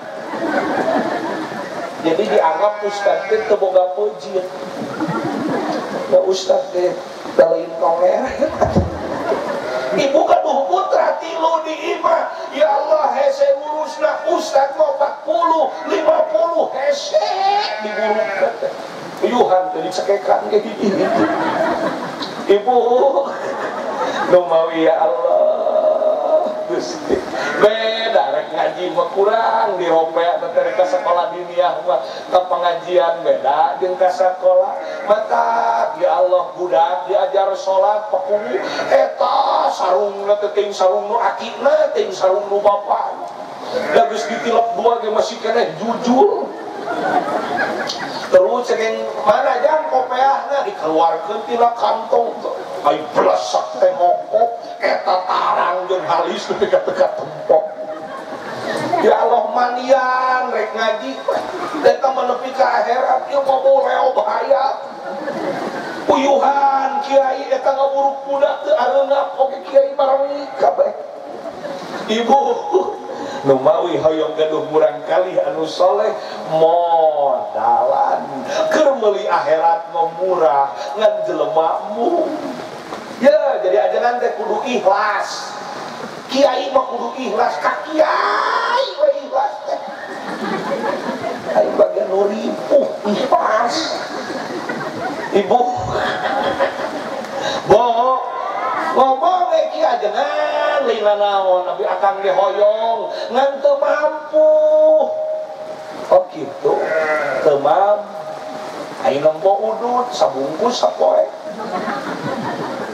Jadi dianggap ustad teh teu boga peujeut. Da ustad teh lain tonger. Ibu gaduh putra tilu di imah. Ya Allah hese ngurusna ustad mah 40, 50 hese digurukkeun teh. Uyuhan teh dicekekan ge hiji. Ibu nu mawi ya Allah Gusti. Beda rek ngaji mah kurang diropea teh rek ka sekolah diniyah mah ka pengajian beda jeung ka sakola. Matak ya Allah budak diajar salat pakuwu eta sarungna teh ting sarung nu akina ting sarung nu bapa. Da geus ditilep dua ge masih keneh jujur. Terus cengeng mana jang kopeahna dikeluarkeun tina kantong ai blesak teh ngokok eta tarang jeung halis nepi ka teu tempok. Ya Allah manian rek ngaji eta mah nepi ka akhirat ieu mah boleo bahaya. Uyuhan kiai eta ngaburuk budak teu areunap oge kiai marengi kabeh. Ibu nu mawi hoyong gaduh murang kali anu soleh modalan keur meuli akhirat mah murah ngan jelemamu. Ya jadi ajengan teh kudu ikhlas. Kiai mah kudu ikhlas ka kiai we ikhlas teh. Aing bagian nu ripuh ikhlas. Ibu bo ngomong we ki ajengan lain naon tapi akang ge hoyong ngan teu mampu. Oh kitu teu mampu. Aing nempo udut sabungkus sapoe.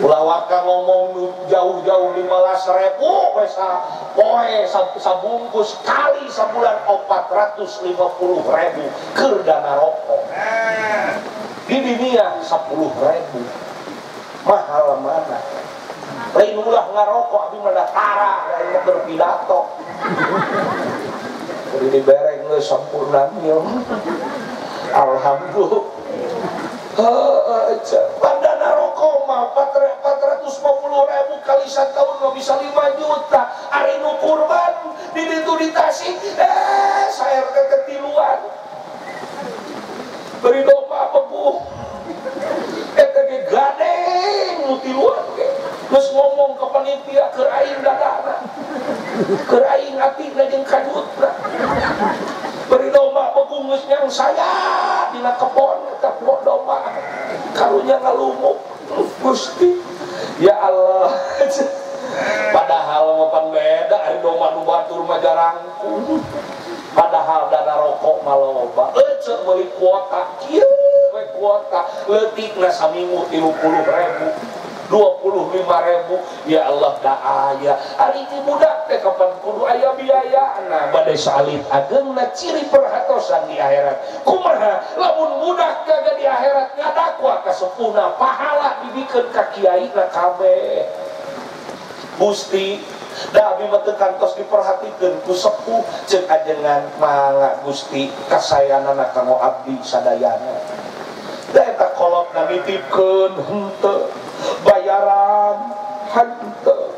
Ulah waka ngomong jauh-jauh 15.000 we sapoe sabungkus kali sabulan 450.000 keur dana rokok. Di dunia 10.000 mahal mana? Lain ulah ngarokok abi mah tara lain berpidato. Jadi dibereng geus sampurna mil. Alhamdulillah. Heuh, pandana rokok mah 450.000 kali satahun mah bisa 5 juta. Ari nu kurban di ditu di Tasik saer teh ketiluan. Beri domba bebuh. Eta ge gadeng nu tiluan ge. Geus ngomong ka panitia keur aing dadana. Keur aing atina jeung kajutna. Beri domba begung geus nyang saya dina kebon eta domba. Karunya ngalumuk. Gusti ya Allah. Padahal mah pan beda ari domba nu batur mah jarangkung. Padahal dana rokok mah loba. Eceuk meuli kuota kieu we kuota leutikna saminggu 30.000. 25.000 ya Allah da aya ari ti budak teh kapan kudu aya biayana bade salit ageungna ciri perhatosan di akhirat kumaha lamun budak gaga di akhirat ngadakwa ka sepuhna pahala dibikeun ka kiaina kabeh. Gusti da abi mah teu kantos diperhatikeun ku sepuh ceuk ajengan mangga Gusti kasayanana kanggo abdi sadayana. Da eta kolotna nitipkeun henteu bayaran henteu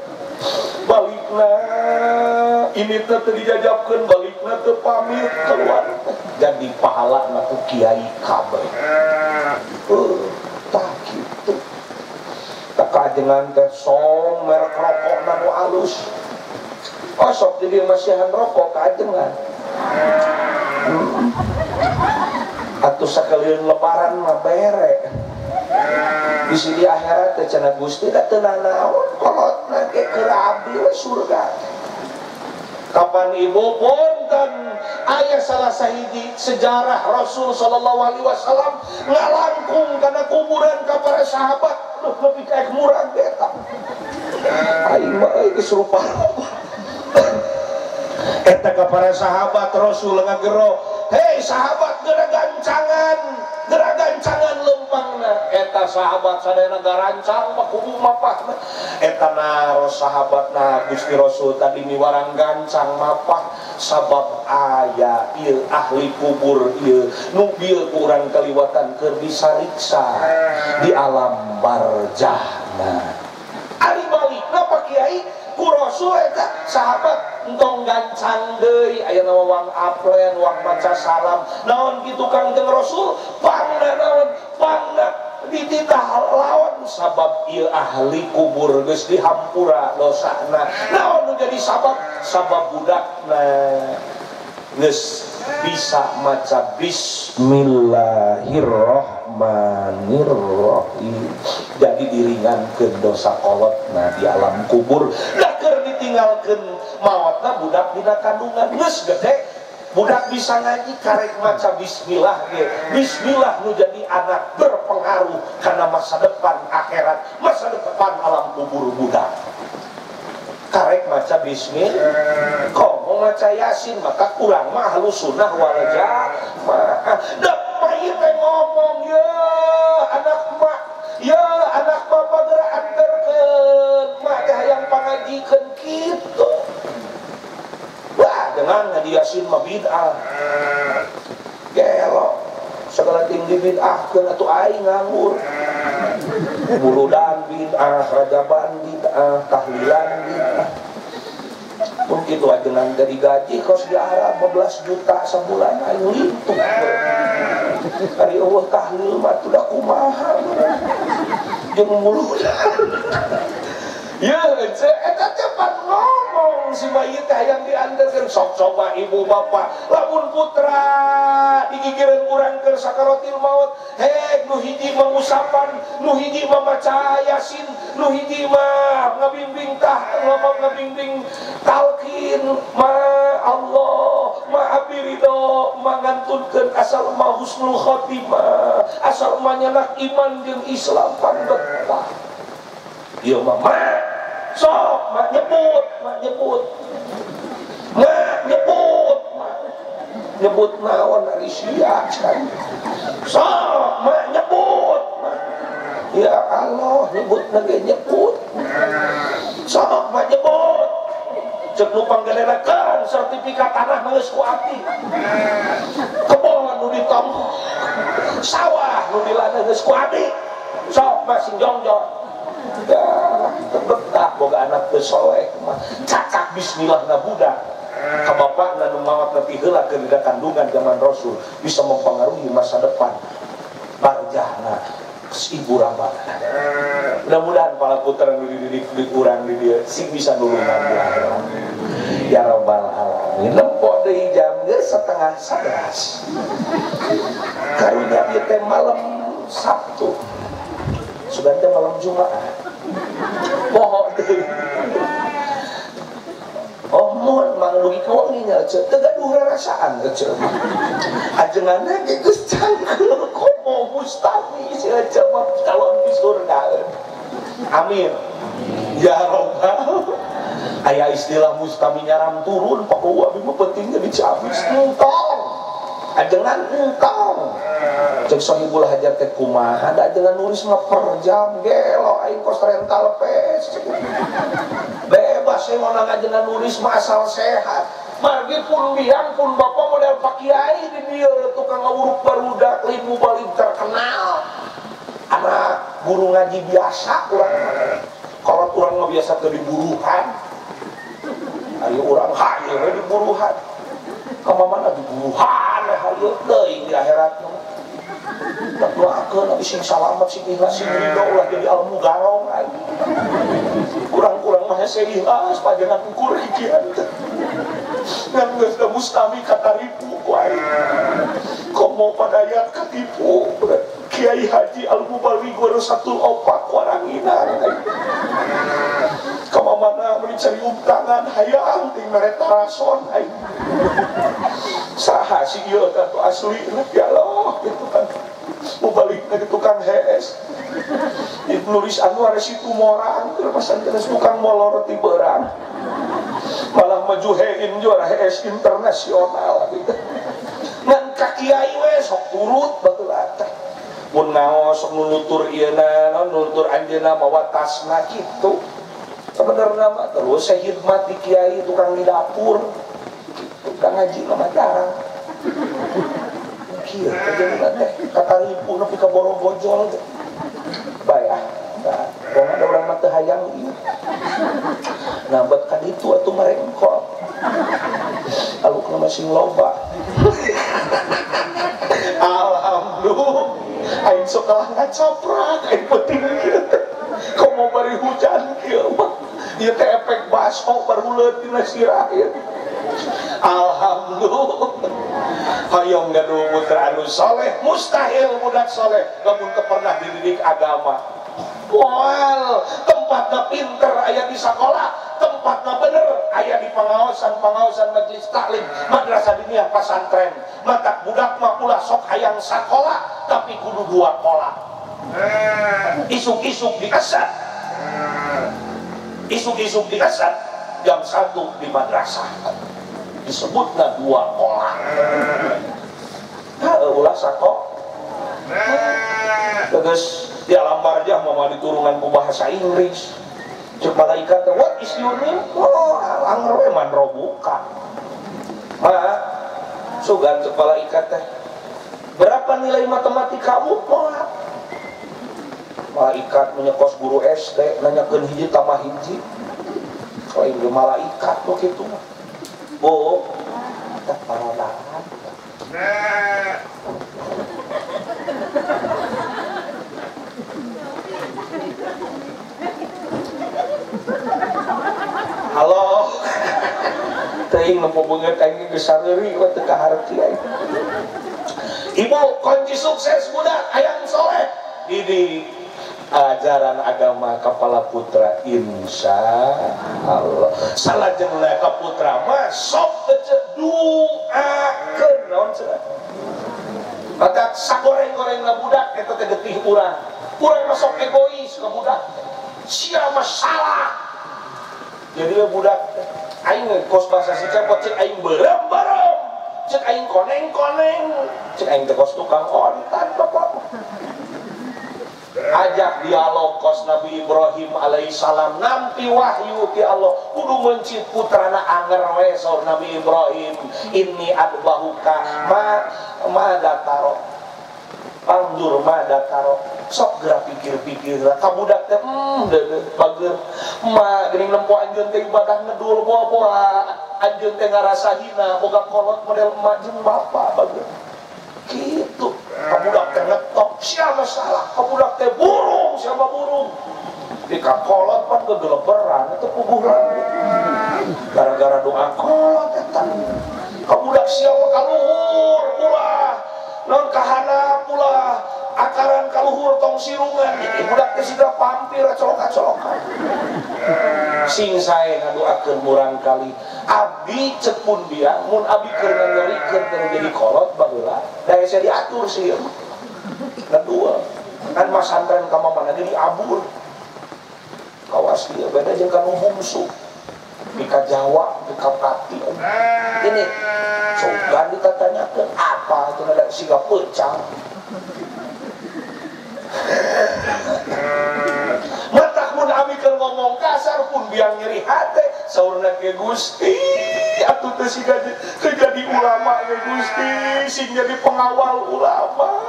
balikna ini teh teu dijajabkeun balikna teu pamit keluar jadi pahalana ku kiai kabeh. Tah kitu tah kajengan teh song merek rokokna nu alus. Oh sok jadi masihan rokok kajengan. Atuh sakalian lebaran mah bere. Di sini akhirat teh cenah Gusti da teu nanaon kolotna ge keur abdi we surga. Kapan ibu punten aya salah sahiji sejarah Rasul sallallahu alaihi wasallam ngalangkung kana kuburan ka para sahabat. Duh lebih kaek murag eta. Aing mah euy geus rupa. Eta ka para sahabat Rasul ngagero, "Hei sahabat, geura gancangan lempangna." Eta sahabat sadayana garancang mah kudu mapahna. Eta naros sahabatna Gusti Rasul tadi miwarang gancang mapah sabab aya ieu ahli kubur ieu nu bieu ku urang kaliwatan keur disariksa di alam barjahna. Ari balikna Pak Kiai ku Rasul eta sahabat entong gancang deui aya nama wang aplen wang maca salam naon kitu Kangjeng Rasul pangna naon pangna dititah lawan sabab ieu ahli kubur geus dihampura dosana naon nu jadi sabab sabab budakna geus bisa maca bismillahirrahmanirrahim jadi diringankeun dosa kolotna di alam kubur da keur ditinggalkeun maotna budak dina kandungan geus gede budak bisa ngaji karek maca bismillah ge bismillah nu jadi anak berpengaruh karena masa depan akhirat masa depan alam kubur budak karek maca bismillah kok mau maca yasin maka kurang mah ahlus sunnah wal jamaah da mayit teh ngomong ya anak mak ya anak bapak geura anterkeun mak teh hayang pangajikeun kitu. Wah, dengan ngaji yasin mah bid'ah. Gelo, segala tinggi bid'ahkeun atuh aing nganggur. Muludan bid'ah, rajaban bid'ah, tahlilan bid'ah. Mungkin ajengan dari gaji kos di Arab 15 juta sebulan aing lintuh. Ari eueuh tahlil mah teu da kumaha. Jeung muludan. Ya, eta teh pan ngomong si bayi teh hayang diantarkeun sok coba ibu bapak lamun putra digigireun urang keur sakaratil maut hek nu hiji mah ngusapan nu hiji mah maca yasin nu hiji mah ngabimbing tah ngabimbing talqin ma Allah ma abi ridho ma ngantunkeun asal ma husnul khotimah asal ma nyanak iman jeung Islam pangbetah. Ieu mah sok mak nyebut, mak nyebut. Mak nyebut, mak nyebut naon ari sia kan. Sok mak nyebut, mak. Ya Allah nyebut ge nyebut. Sok mak nyebut. Cek nu panggelerakeun sertifikat tanah geus ku abdi. Kebon nu ditompo, sawah nu dilana geus ku abdi. Sok mak sing jongjong. Ya, betah boga anak teu soleh mah cakak bismillah na budak ka bapakna nu maot nepi heula keur dina kandungan zaman Rasul bisa mempengaruhi masa depan barjahna ibu rabana. Mudah-mudahan para putra nu dididik di urang di dieu sing bisa nulungan di akhirat. Ya rabbal alamin. Lempok deui jam geus 10:30. Karunya ieu teh malam Sabtu. Sugan teh malam Jumat. Poho deui. Oh mun mang dugi ka wengi nya eceu teu gaduh rarasaan eceu. Ajenganna ge geus cangkeul komo mustami si eceu mah calon di surgaeun. Amin. Ya robbal. Aya istilah mustami nyaram turun Pak Uwa abi mah pentingnya di Ciamis entong. Ajengan entong. Cek sohibul hajat teh kumaha da ajengan nulis mah per jam gelo aing kos rental pes. Bebas saya mau ajengan nulis mah asal sehat. Margi pun biang pun bapak model Pak Kiai di dieu tukang ngawuruk barudak limu balik terkenal. Anak guru ngaji biasa urang mah. Kalau urang mah biasa teu diburuhan. Ayo urang hayu we diburuhan. Ka mana diburuhan hayu teuing di akhirat mah. Tak doakeun abi sing salamet sing ikhlas sing ridho ulah jadi almu garong aing. Kurang-kurang mah hese ikhlas pajangan ukur hijian teh. Ngan geus da mustami kataripu ku aing. Komo padayat katipu Kiai Haji Al-Mubaligh Warasatul Opak waranginan aing. Ka mana meuli cari umtangan hayang ting mere tarason aing. Saha si ieu teh asli ya Allah gitu kan. Mau balik ke tukang HS nulis Anwar situ morang terpasan terus tukang molor ti beurang malah majuhein juara HS internasional gitu. Ngan ka kiai we sok turut baheula teh mun ngaos sok nunutur ieu na nunutur anjeunna mawa tasna kitu sebenarnya mah terus saya khidmat di kiai tukang di dapur tukang ngaji mah jarang. Kieu ajengan teh kataripu nepi ka borobojol teh. Bae ah. Nah, ada urang mah teu hayang ieu. Nah, bet ka ditu atuh marengkol. Alukna mah sing loba. Alhamdulillah. Aing sok kalah ngacaprak aing penting kieu teh. Komo bari hujan kieu mah. Ieu teh efek baso baruleut dina sirah ieu. Alhamdulillah. Hoyong gaduh putra anu soleh mustahil budak soleh lamun teu pernah dididik agama. Moal tempatna pinter aya di sakola, tempatna bener aya di pengaosan-pengaosan majelis taklim, madrasah diniyah pasantren. Matak budak mah ulah sok hayang sakola tapi kudu dua kola. Isuk-isuk diasat. Isuk-isuk diasat jam 1 di madrasah. Disebutna dua kola. Heuh ulah sako. Terus di alam barjah mah diturungan ku bahasa Inggris. Cek malaikat teh, what is your name? Oh, anger we man robuka. Ma, sugan cek malaikat teh. Berapa nilai matematikamu? Moal. Malaikat menyekos guru SD nanyakeun hiji tambah hiji. Lain ge malaikat kok kitu mah. Bu, teh parodahan. Halo. Teuing nempo beungeut aing geus sareuri we teu kaharti aing. Ibu kunci sukses budak hayang soleh didik ajaran agama kepala putra insya Allah. Salajengna ka putra mah sok teu duakeun naon cenah. Maka sagoreng-gorengna budak eta teh getih urang. Urang mah sok egois ka budak. Sia mah salah. Jadi budak aing kos bahasa si cepot cek aing berem-berem. Cek aing koneng-koneng. Cek aing teh kos tukang ontan bapak. Ajak dialog kos Nabi Ibrahim alaihissalam nampi wahyu ti Allah kudu mencit putrana anger we saur Nabi Ibrahim inni adbahuka ma dataro pandur ma dataro sok geura pikir-pikir ka budak teh bager ma geuning nempo anjeun teh ibadah ngedul boa-boa anjeun teh ngarasa hina boga kolot model emak jeung bapa bager gitu. Kabudak teh ngetok siapa salah, kabudak teh burung siapa burung di kakolot pan kegeleberan itu kuburan gara-gara doa kolot eta. Kabudak siapa kaluhur ulah non kahana ulah akaran kaluhur tong sirungan jadi budak teh siga pampir colok-colokan sing sae ngadoakeun murang kali abdi cek pun dia mun abdi keur ngangarikeun keur jadi kolot baheula da hese diatur sih kedua kan masantren ka mamana jadi abur kawas ieu beda jeung ka nu bungsu di ka Jawa di ka Pati ini coba ditatanyakeun apa cenah da siga peucang matak mun abi keur ngomong kasar pun biang nyeri hate saurna ke Gusti atuh teh siga teu jadi ulama ge Gusti sing jadi pengawal ulama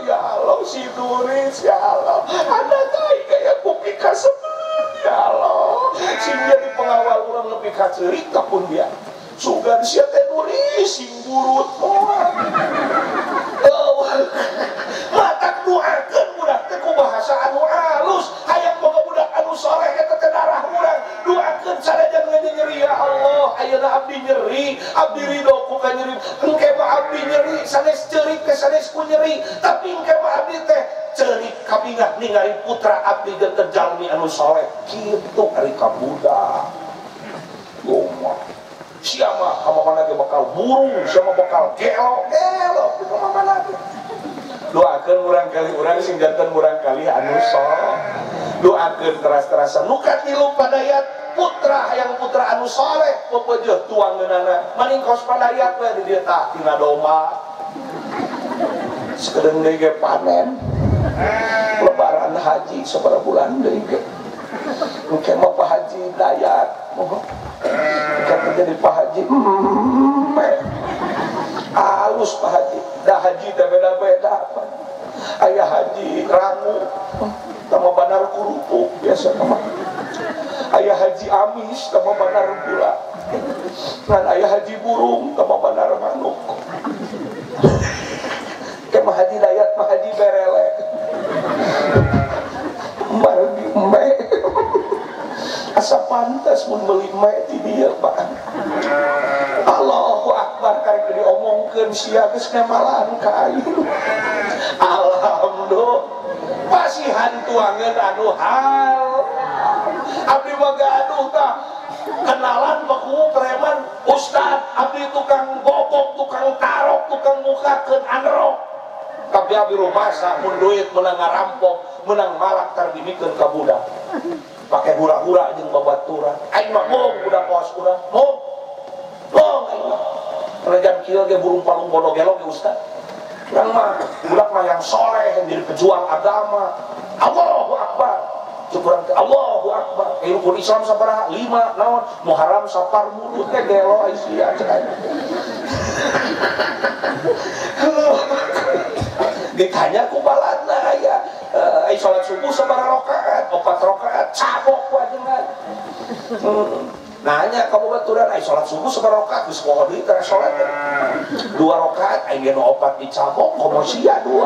ya Allah si Duris ya Allah ada tai kaya kupi kaseun ya Allah sing jadi pengawal urang lebih kaceurik ka pun biang sugan sia teh Duris sing burut moal matak doakeun budak teh ku bahasa anu halus hayang boga budak anu soleh eta teh darah urang doakeun sanajan nyeri ya Allah ayeuna abdi nyeri abdi ridho ku ka nyeri engke mah abdi nyeri sanes ceurik teh sanes ku nyeri tapi engke mah abdi teh ceurik kabingah ningali putra abdi janten jalmi anu soleh kitu ari ka budak gomoh siapa ka mamana ge bakal burung siapa bakal gelo gelo ka mamana ge doakeun murang kali urang sing janten murang kali anu soleh doakeun teras-terasan nu katilu padayat putra hayang putra anu soleh pepeujeuh tuangeunana maning kos padayat we di dieu tah tina domba sakedeung deui ge panen lebaran haji sabaraha bulan deui ge engke mah Pak Haji Dayat moga engke jadi Pak Haji alus Pak Haji dah haji teh beda-beda aya haji rangu tama banar kerupuk biasa mah aya haji amis tama banar gula ngan aya haji burung tama banar manuk ke mah haji Dayat mah haji berele margi me asa pantas mun meuli me di dieu Pak. Allahu Akbar karek diomongkeun sia geus nemalan ka aing. Alhamdulillah pasihan tuangeun anu hal abdi mah gaduh tah kenalan baku preman ustad abdi tukang gobok tukang tarok tukang mukakeun anrok tapi abdi rumasa mun duit meunang ngarampok meunang malak tarbimikeun ka budak pake hura-hura jeung babaturan aing mah mong budak kos urang mong mong aing mah sanajan kieu ge burung palung bodo gelo ge ustad urang mah budak mah yang soleh yang jadi pejuang agama Allahu Akbar cuk urang teh Allahu Akbar rukun Islam sabaraha 5 naon Muharram sapar mulut teh gelo ai sia cek aing ditanya ku baladna aya Ai salat subuh sabaraha rakaat? 4 rakaat. Cabok ku ajengan. Nanya kamu baturan ai salat subuh sabaraha rakaat? Geus poho deui tara salat. 2 rakaat aing ge nu 4 dicabok komo sia 2.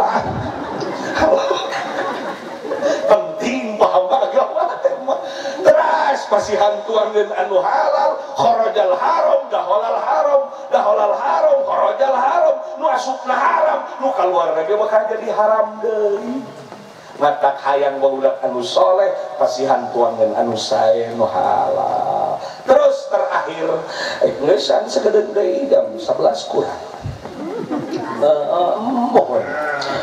Penting paham agama teh mah. Teras pasihan tuangeun anu halal, kharajal haram, daholal haram, daholal haram, kharajal haram, nu asupna haram, nu kaluarna ge bakal jadi haram deui. Matak hayang barudak anu soleh, pasihan tuangeun anu sae nu halal. Terus terakhir, ngeusan sakedeung deui jam 11 kurang. Mohon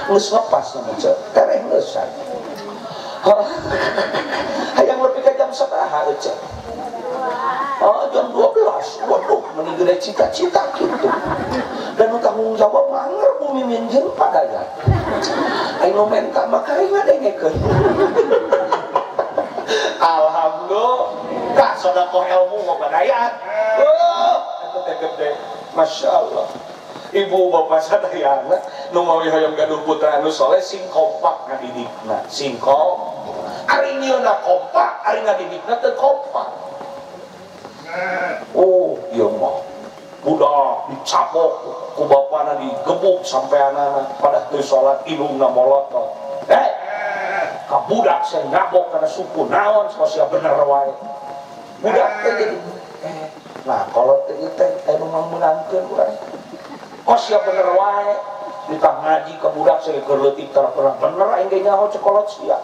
geus lepas na mah tereh ngeusan. Hayang lebih ke jam sabaraha euceuk? Oh, jam 12. Waduh, meni gede cita-cita gitu. Dan nu tanggung jawab manger bumi minjem padaya. Aing nu menta mah kaing ngadengekeun. Alhamdulillah, sedekah ilmu mah padayat. Oh, eta teh gede. Masya Allah. Ibu bapak sadayana nu mawi hoyong gaduh putra anu soleh sing kompak ngadidikna, sing kompak. Ari nyieunna kompak, ari ngadidikna teu kompak. Oh, ieu mah budak dicapok ku bapana digebuk sampeanana pada teu salat ilungna molotot. Ka budak sia ngabok kana suku naon sia bener wae. Budak teh jadi nah kalau teh teh anu meunangkeun urang. Kos sia bener wae ditah ngaji ka budak sia keur leutik tara pernah bener aing ge nyaho cekolot sia.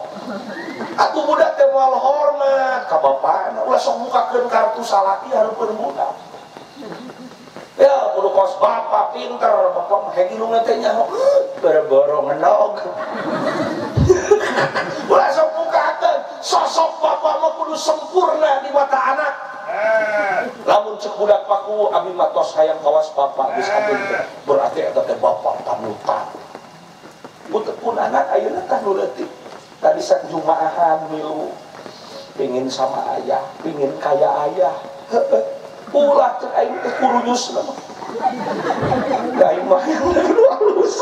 Atuh budak teh moal hormat ka bapana ulah sok mukakeun kartu salaki hareupeun budak. Ya kudu kos bapak pinter, bapak mah heg ilungna teh nyaho boro-boro ngenog. Ulah sok mukakeun, sosok bapak mah kudu sempurna di mata anak. Lamun cek budak paku abi mah tos hayang kawas bapak geus ageung teh berarti eta teh bapak panutan. Pun anak ayeuna tah nu leutik. Tadi sak jumaahan milu pingin sama ayah, pingin kaya ayah. Ulah cek aing teh kurunyusna mah. Da aing mah yang kudu alus.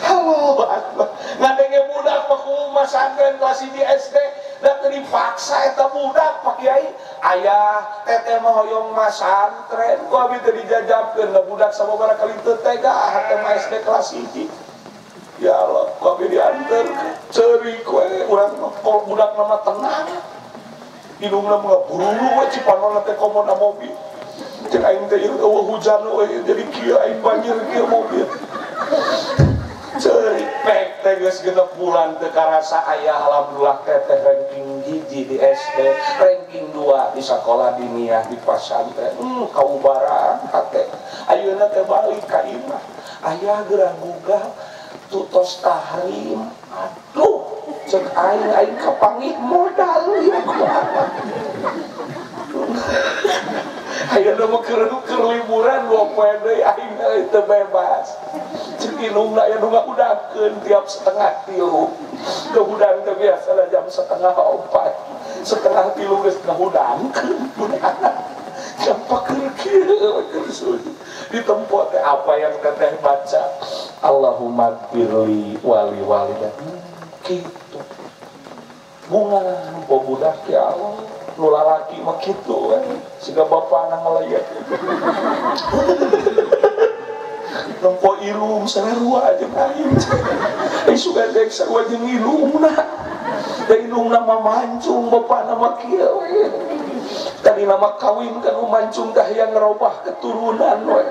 Allahu akbar. Ngadenge budak mah kumaha santren kelas 1 SD da teu dipaksa eta budak Pak Kiai. Ayah teteh mah hoyong mah santren ku abi teu dijajabkeun da budak sababaraha kali teu tega hate mah SD kelas 1. Ya Allah, ku abi dianter ceurik we urang mah kol budak mah tenang. Hidungna mah burulu we cipanonna teh komo na mobil. Cek aing teh ieu eueuh hujan we jadi kieu aing banjir kieu mobil. Ceurik pek teh geus 6 bulan teu karasa ayah alhamdulillah teteh ranking 1 di SD, ranking 2 di sakola diniyah di pasantren. Kaubaran hate. Ayeuna teh balik ka imah. Ayah geura gugah tutos tahrim. Aduh, cek aing aing kapanggih modal ieu ku anak. Ayeuna mah keur liburan 2 poe deui aing teu bebas. Cek indungna aya nu ngahudakeun tiap 2:30. Teu hudang teh biasana jam 3:30. 2:30 geus ngahudangkeun budak. Jam paker kieu keur sujud. Di tempat teh apa yang teteh baca? Allahumma gfirli wali walidati. Kitu. Bunga nempo budak ya Allah. Nu lalaki mah kitu we. Siga bapana ngalayat. Nempo irung sarua jeung aing. Sugan dek sarua jeung irungna. Da irungna mah mancung bapana mah kieu we. Tadi nama kawin kan mancung dah yang ngerobah keturunan we.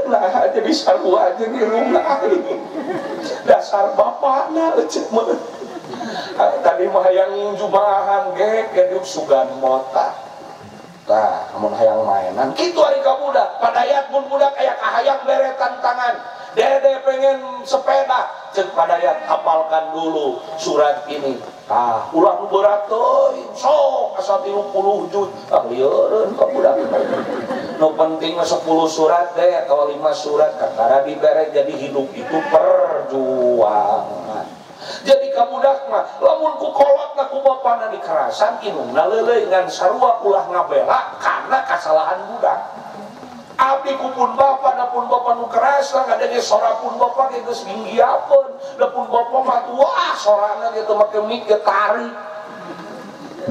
Nah jadi sarua jeung irungna aing. Dasar bapana eceuk mah. Tadi mah hayang jumaahan gek ge sugan mota. Tah, mun hayang mainan kitu ari ka budak. Padayat mun budak aya kahayang bere tantangan. Dede pengen sepeda, cek padayat hafalkan dulu surat ini. Tah, ulah nu berat teuing, sok asa 30 juz. Ah lieureun ka budak. Nu penting mah 10 surat deh atau 5 surat kakara dibere jadi hidup itu perjuangan. Jadi ka budak mah lamun ku kolotna ku bapana dikerasan indungna leuleuy ngan sarua ulah ngabela karena kasalahan budak. Abdi kupun bapak da pun bapak nu keras lah ngadenge sora pun bapak ge geus nginggiapeun da pun bapak mah wah sorana ge teu make mic ge tarik.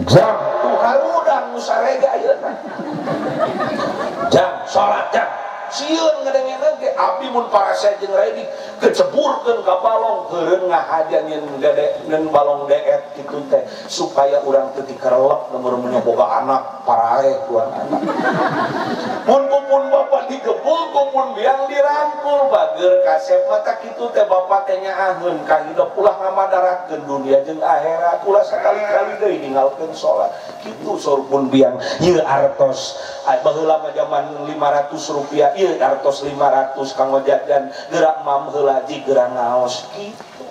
Jam tuh harudang nu sarega ayeuna. Jam salat jam sieun ngadengena ge abdi mun parasea jeung redik keceburkeun ka balong heureun ngahaja nyeun gede nyeun balong deet kitu teh supaya urang teu dikerelep nomor mun boga anak paraeh tuan anak. Mun pun bapak digebul pun biang dirangkul bager kasep mata kitu teh bapak teh nyaaheun ka hidup ulah ngamadarakeun dunia jeung akhirat ulah sakali-kali deui ninggalkeun salat kitu saur pun biang ieu artos baheula mah jaman 500 rupiah ieu artos 500 kanggo jajan gerak mam heula ji geura ngaos kitu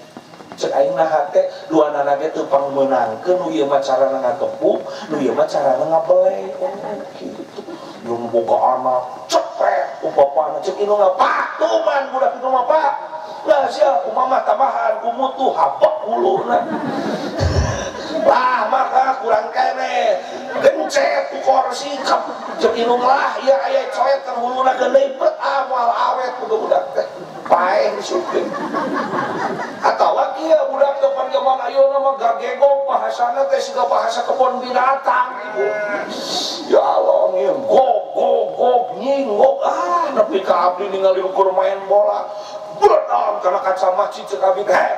cek aing na hate duanana ge teu pangmeunangkeun nu ieu mah carana ngatepuk nu ieu mah carana ngabeleh kitu. Yung boga anak cepet ku bapana cek indungna pak tuman budak itu mah pak lah sia ku mama tambahan ku mutu habek huluna lah maka kurang kene gencet ku kursi cek indung lah ieu aya coet kan huluna geleupet amal awet ku budak teh paeh disupkeun atawa kieu budak teh pan jaman ayeuna mah gagegok bahasana teh siga bahasa kebon binatang ibu. Ya Allah ngieun gog gog gog nyinggok ah nepi ka abdi ningali ukur main bola bedang kana kaca masjid cek abdi teh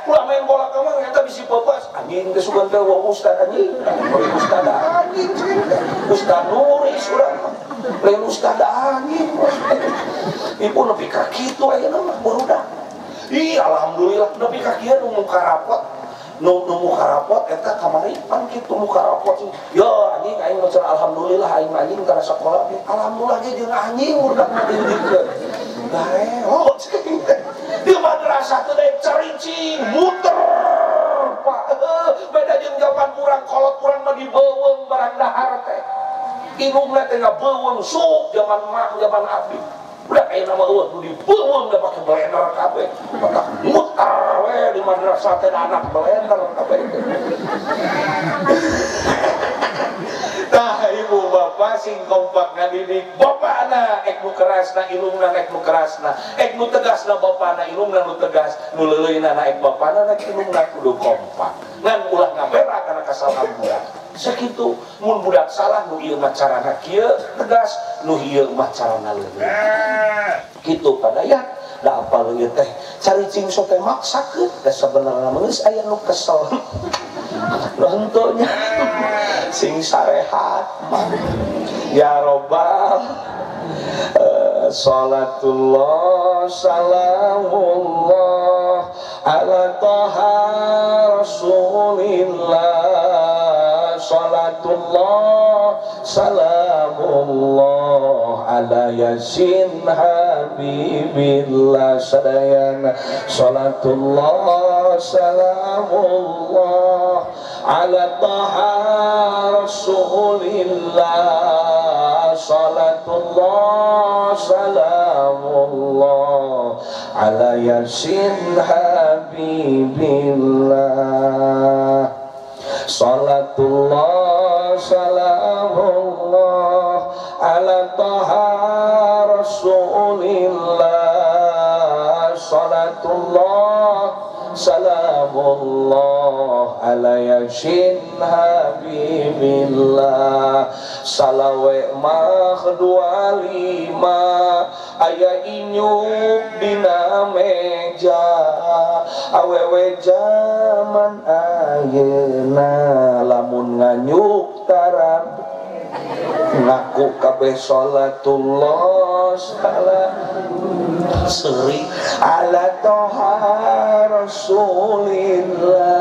ulah main bola ka mah eta bisi bebas anjing teh sugan teh wa ustad anjing ustad anjing ustad Nuris urang mah lain ustad anjing ibu nepi ka kitu ayeuna mah barudak. Ih alhamdulillah nepi ka kieu nu muka rapot nu muka rapot eta kamari pan kitu muka rapot yo anjing aing mah cenah alhamdulillah aing anjing kana sakola ge alhamdulillah ge jeung anjing budak mah diudikeun bareho di madrasah teh daek caricing muter pak beda jeung jaman urang kolot urang mah dibeuweung barang dahar teh indungna teh ngabeuweung sup jaman mak jaman abdi udah kayak nama eueuh nu dibeuweung da pake blender kabeh maka muter we di madrasah teh anak blender kabeh. Tah ibu bapak sing kompak ngadidik bapakna ek nu kerasna ilungna ek nu kerasna ek nu tegasna bapakna ilungna nu tegas nu leuleuyna ek bapakna ek ilungna kudu kompak ngan ulah ngabera kana kasalahan budak sakitu mun budak salah nu ieu mah carana kieu tegas nu ieu mah carana leuleui kitu padaya da apal ieu teh caricing sok teh maksakeun da sabenerna mah geus aya nu kesel nu henteu nya sing sarehat mah ya robbal salatullah salamullah ala taha rasulillah salatullah salamullah ala yasin habibillah sadayana salatullah salamullah ala taha rasulillah salatullah salamullah ala yasin habibillah salatullah salamullah ala taha rasulillah salatullah salamullah ala yasin habibillah salawe mah 25 aya inyuk dina meja awewe jaman ayeuna lamun nganyuk tarab ngaku kabeh salatullah salam seri ala toha rasulillah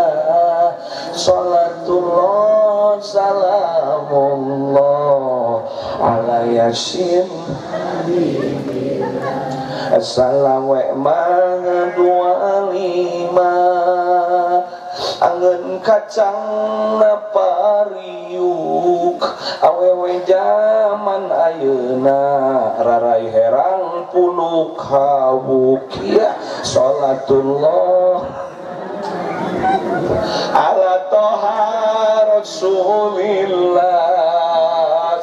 salatullah salamullah ala yasin assalamualaikum 25 angen kacang napariuk awewe jaman ayeuna rarai herang punuk hawuk ya salatullah ala toha rasulillah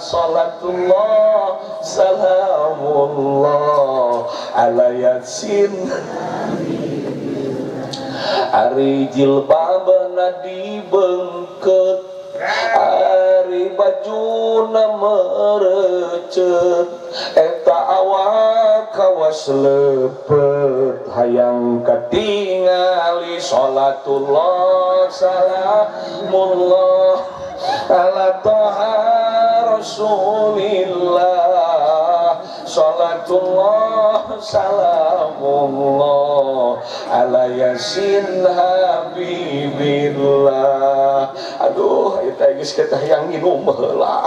salatullah salamullah Salamullah ala Yasin. Ari jilbabna dibengket, ari bajuna merecet, eta awak kawas lepet, hayang katingali salatullah salamullah ala Toha Rasulillah. Salatullah salamullah ala Yasin Habibillah. Aduh, eta geus kita hayang nginum heula.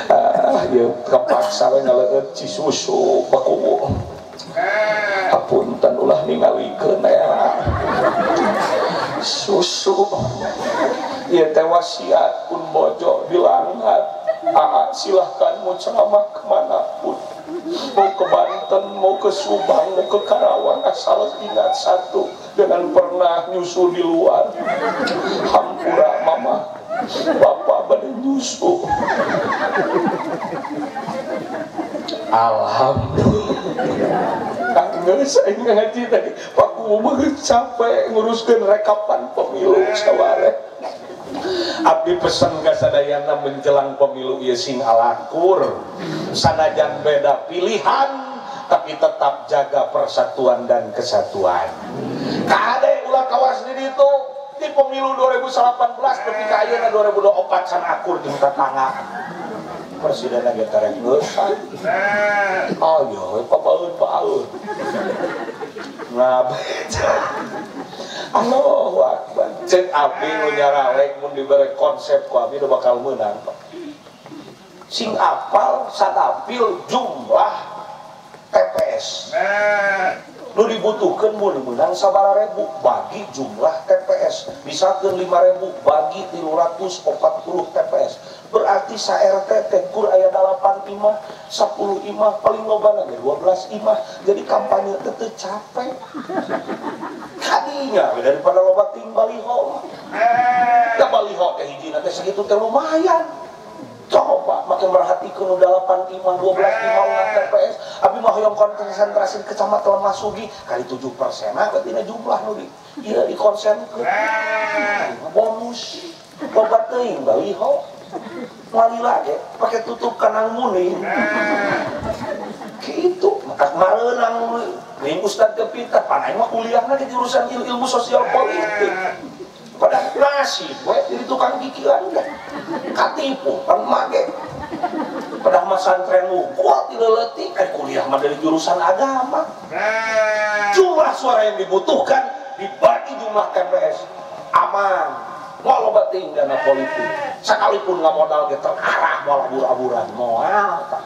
Ah, ieu kapaksa we ngaleueut cisusu pakuwu. Hapunten ulah ningalikeun era. Susu. Ieu teh wasiat pun bojo dilanghat. Aa, silahkan mau ceramah kemanapun, mau ke Banten, mau ke Subang, mau ke Karawang, asal ingat satu, jangan pernah nyusu di luar. Hampura mama, bapak pada nyusu. Alhamdulillah. Nggak saya ngaji tadi, Pak Kubu capek nguruskan rekapan pemilu saware. Abdi pesen ka sadayana menjelang pemilu ieu sing alakur, sanajan beda pilihan tapi tetap jaga persatuan dan kesatuan. Kade ulah kawas di ditu di pemilu 2018 nepi ka ayeuna 2024 can akur jeung tetangga. Presiden ge tarek geusan. Oh yo papaeun-paeun. Ngabeja. Allahu Akbar. Cek abdi nu nyaralek mun dibere konsep ku abdi nu bakal meunang. Sing apal sadapil jumlah TPS. Nu dibutuhkeun mun meunang sabaraha ribu bagi jumlah TPS. Misalkeun 5.000 bagi 340 TPS. Berarti sa RT teh kur aya 8 imah, 10 imah, paling lobana ge 12 imah. Jadi kampanye teh teu capek. Kadinya daripada loba ting baliho. Da baliho teh hijina teh sakitu teh lumayan. Coba makin merhatikeun nu 8 imah, 12 imah ulah TPS. Abi mah hoyong konsentrasi kecamatan Lemah Sugi kali 7% berarti jumlah nu di ieu dikonsenkeun. Bonus loba teuing baliho. Ngalila ge pake tutup kanang muning. Gitu, maka mareunang ning ustad teu pintar, pan aing mah kuliahna di jurusan ilmu sosial politik. Padahal nasib we jadi tukang kikian teh. Katipu pan mage. Padahal mah santren kuat ti leutik, kan kuliah mah dari jurusan agama. Jumlah suara yang dibutuhkan dibagi jumlah TPS. Aman. Moal loba teuing dana politik. Sekalipun nggak modal ge terarah moal abur-aburan moal tah.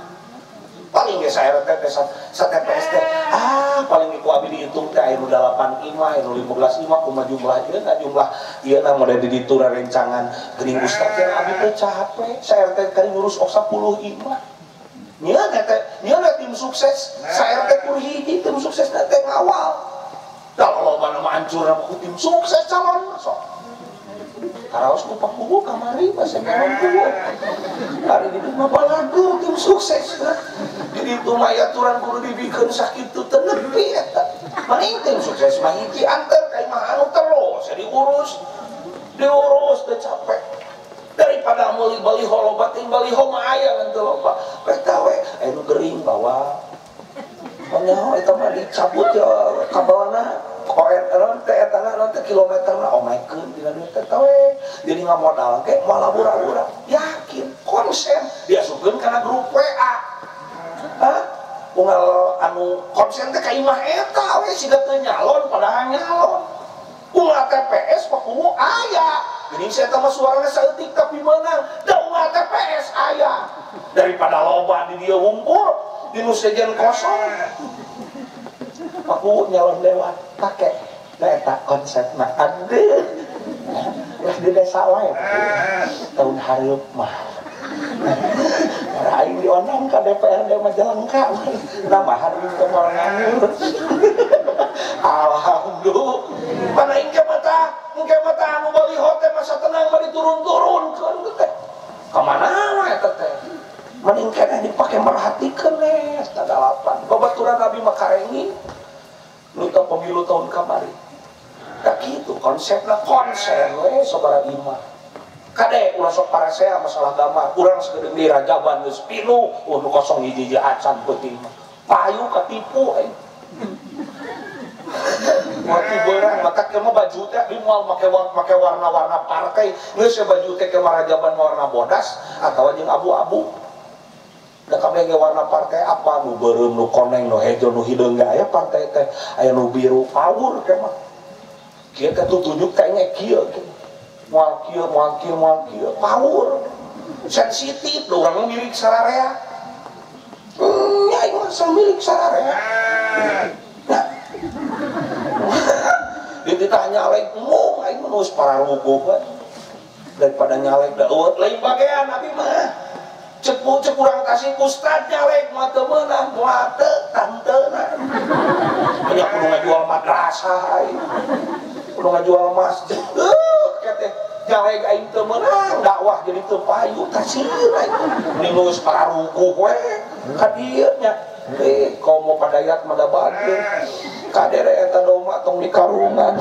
Paling ge sa RT teh sa TPS teh ah paling ku abi dihitung teh aya nu 8 imah, aya nu 15 imah kumaha jumlah ieu na jumlah ieu na model di ditu rencangan geuning ustad teh abi teh capek sa RT kali ngurus 10 imah. Nyeun teh nyeun tim sukses sa RT kur hiji tim sukses teh ngawal. Kalau loba nu mah hancur ku tim sukses calon sok. Karaos ku pakuwu kamari mah saya kuwu. Hari di mah balagur tim sukses. Jadi itu mah aturan kudu dibikeun sakitu teu nepi eta. Mending tim sukses mah hiji anter ka imah anu terus diurus. Diurus teu capek. Daripada meuli baliho loba ting baliho mah aya ngan teu loba. Eta we aya nu gering bawa. Manyaho eta mah dicabut ya kabawana. Koen teh eta na teh kilometerna omaikeun dina duit teh we. Jadi ngamodal ke moal abur-aburan. Yakin konsen diasupkeun kana grup WA. Hah? Unggal anu konsen teh ka imah eta we siga teu nyalon padahal nyalon. Unggal TPS mah kudu aya. Geuning saya mah suarana saeutik tapi meunang. Da unggal TPS aya. Daripada loba di dieu wungkul di nu sejen kosong. Aku nyalon lewat pakai nah eta konsepna aduh lah di desa wae tahun hareup mah aing diondang ka DPRD Majalengka nah hareup teh moal nganggur. Alhamdulillah mana engke mata anu baliho teh masa tenang mah diturun-turunkeun teh ka mana eta teh mending Penting keneh dipake merhatikeun eta dalapan. Babaturan abi mah karengi nu teu pemilu tahun kamari. Da kitu konsepna konsen we sabaraha imah. Kade ulah sok parasea masalah gambar, urang sagedeung di Rajaban geus pinuh, nu kosong hiji-hiji acan peuting mah. Payu katipu aing. Mati beurang maka ke mah baju teh di moal make warna-warna partai, geus baju teh ke Rajaban warna bodas atawa jeung abu-abu. Da kabeh ge warna partai apa nu beureum nu koneng nu hejo nu hideung ge aya partai teh, aya nu biru power ke mah. Kieu teh tutunjuk teh nya kieu teh. Moal kieu moal kieu moal kieu power. Sensitif urang milik sararea. Nya aing mah milik sararea. Nah. Dititah nyalek mung aing mah geus pararuguh we. Daripada nyalek da eueuh lain bagean abi mah. Cek urang kasih ustad nyalek mah teu meunang moal teu tanteuna. Banyak kudu ngajual madrasah aing. Kudu ngajual masjid. Teh nyalek aing teu meunang dakwah jadi teu payu kasieun aing. Mending geus pararuguh we ka dieu nya. Komo padayat mah da bageun. Kadere eta doma tong dikarungan.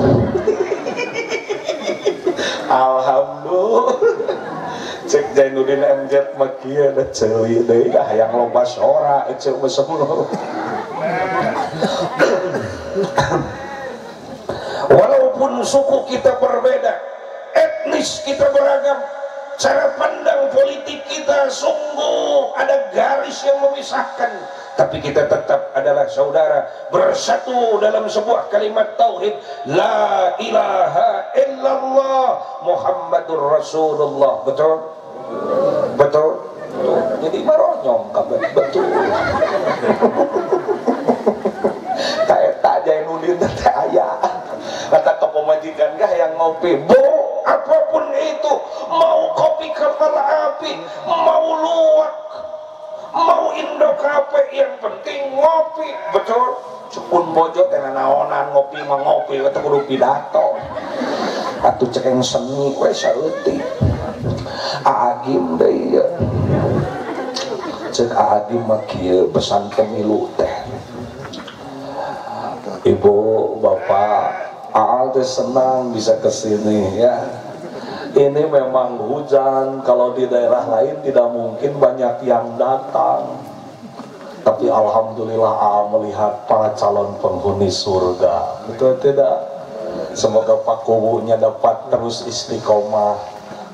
Alhamdulillah. Cek Jainuddin MZ mah kieu da ceuli deui dah hayang loba sora eceu mah semua. Walaupun suku kita berbeda, etnis kita beragam, cara pandang politik kita sungguh ada garis yang memisahkan, tapi kita tetap adalah saudara, bersatu dalam sebuah kalimat tauhid, la ilaha illallah Muhammadur Rasulullah. Betul? Betul? Betul. Jadi maronyong kabeh betul. Tak Jainuddin teh aya. Kata ke pemajikan gah yang ngopi, bu, apapun itu, mau kopi kapal api, mau luwak, mau Indokafe, yang penting ngopi, betul? Cepun bojo teh naonan ngopi mah ngopi, kata kudu pidato. Atuh cekeng seni we saeutik. Aagim deui ieu. Cek aagim mah kieu pesan pemilu teh. Ibu, bapak, Aal teh senang bisa kesini ya. Ini memang hujan, kalau di daerah lain tidak mungkin banyak yang datang. Tapi alhamdulillah Aal melihat para calon penghuni surga. Betul tidak? Semoga Pak Kuwunya dapat terus istiqomah.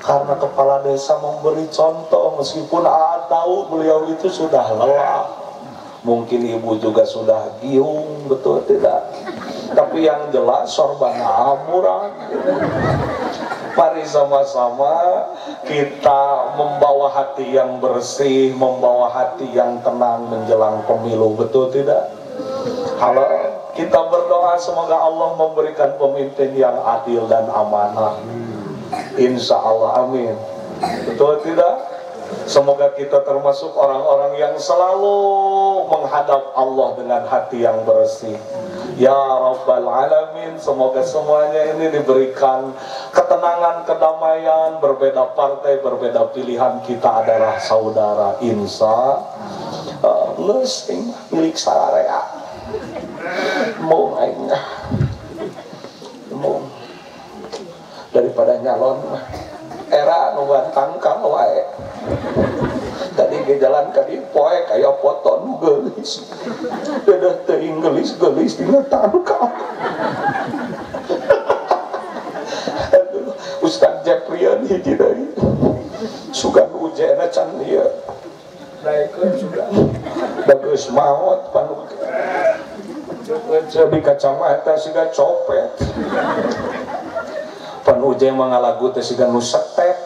Karena kepala desa memberi contoh, meskipun Aal tahu beliau itu sudah lelah. Mungkin ibu juga sudah giung, betul tidak? Tapi yang jelas sorban murah. Mari sama-sama kita membawa hati yang bersih, membawa hati yang tenang menjelang pemilu, betul tidak? Kalau kita berdoa semoga Allah memberikan pemimpin yang adil dan amanah. Insya Allah, amin. Betul tidak? Semoga kita termasuk orang-orang yang selalu menghadap Allah dengan hati yang bersih. Ya Rabbal Alamin, semoga semuanya ini diberikan ketenangan, kedamaian. Berbeda partai, berbeda pilihan, kita adalah saudara. Insya Allah, milik sararea. Mau aing mau daripada nyalon era nu tangkal wae. Tadi ge jalan ka dieu poe kaya foto nu geulis. Deudeuh teuing geulis-geulis dina tangkal. Aduh, Ustaz Jeffrian hiji deui. Sugan ujena can ieu. Naekeun sugan. Da geus maot panu. Jadi kacamata siga copet. Pan uje mah ngalagu teh siga nu setep.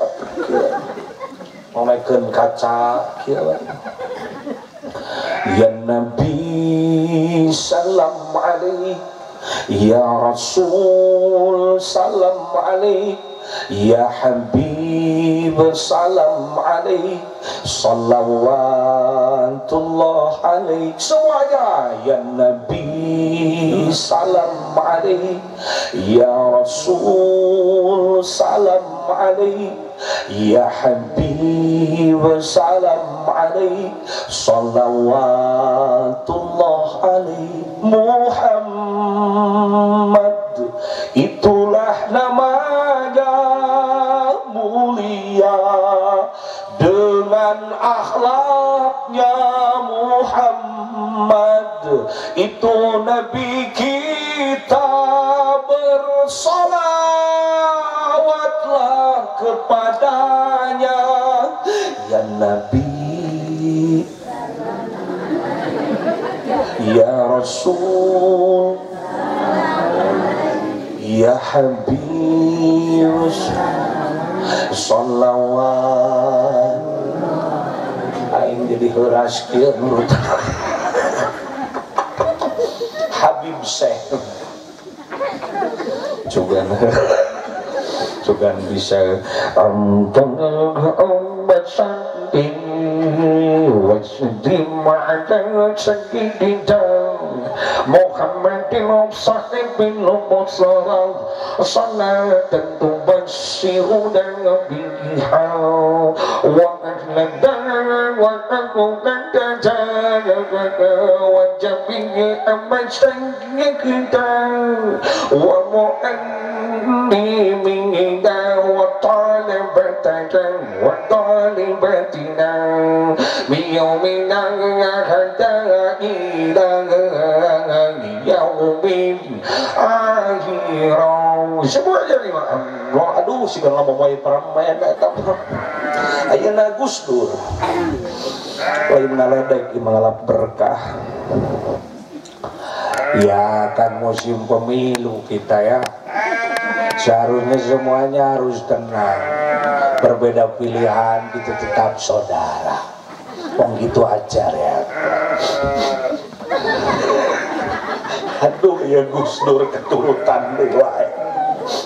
Naikeun kaca kieu. Ya Nabi salam alaik, ya Rasul salam alaik, ya Habib salam alaik, salawatullah alaik. Semuanya ya Nabi salam alaik, ya Rasul salam alaik, ya habib salam alaik salawatullah alaik Muhammad itulah namanya mulia dengan akhlaknya Muhammad itu nabi kita bersolawatlah kepadanya ya nabi ya rasul ya habib sholawat aing jadi heuras kieu nurut Habib Syekh cugan cugan bisa Muhammadin sahibin mubsara salatan tubassiruna biha wa ahlana wa aqulata wa jami'i amshaykita wa mu'annimina wa talibatana wa talibatina min yaumina hatta ila yaumin akhirah. Semuanya aduh segala mau permen eta ayeuna Gus Dur lain ngaledek mengalap berkah. Ya kan musim pemilu kita ya, seharusnya semuanya harus tenang. Berbeda pilihan kita tetap saudara. Wong gitu aja ya. Aduh ya Gus Dur keturutan deui wae.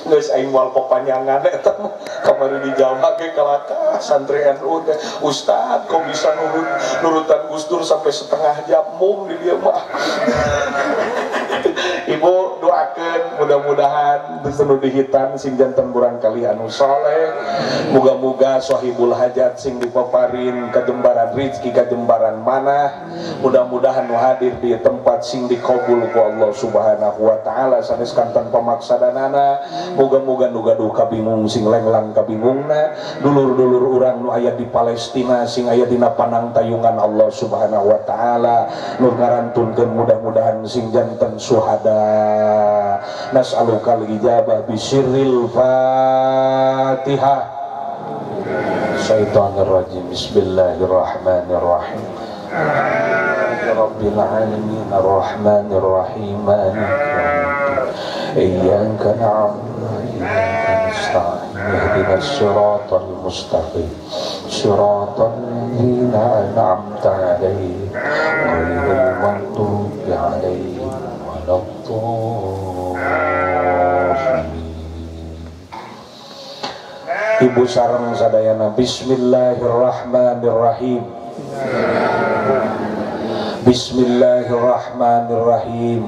Geus aing moal papanjangan eta kamari di Jawa ge kalakah santri NU teh Ustad kok bisa nurutan Gus Dur sampai setengah jam mung di dieu mah. Ibu doakeun mudah-mudahan nu dihitan sing janten burang kali anu soleh. Muga-muga sohibul hajat sing dipaparin kajembaran rizki kajembaran manah. Mudah-mudahan nu hadir di tempat sing dikabul ku Allah Subhanahu wa taala sanes kanten pamaksadanana. Muga-muga nu gaduh kabingung sing lenglang kabingungna, dulur-dulur urang nu aya di Palestina sing aya dina panang tayungan Allah Subhanahu wa taala nu ngarantunkeun mudah-mudahan sing janten suhada. Nas'alukal ijabah bisirril Fatihah. Syaitanir rajim. Bismillahirrahmanirrahim. Rabbil alamin arrahmanir rahim maliki yaumiddin. Iyyaka na'budu wa iyyaka nasta'in. Ihdinas siratal mustaqim. Siratal ladzina an'amta 'alaihim ghairil maghdubi 'alaihim waladdallin. Ibu sareng sadayana bismillahirrahmanirrahim. Bismillahirrahmanirrahim.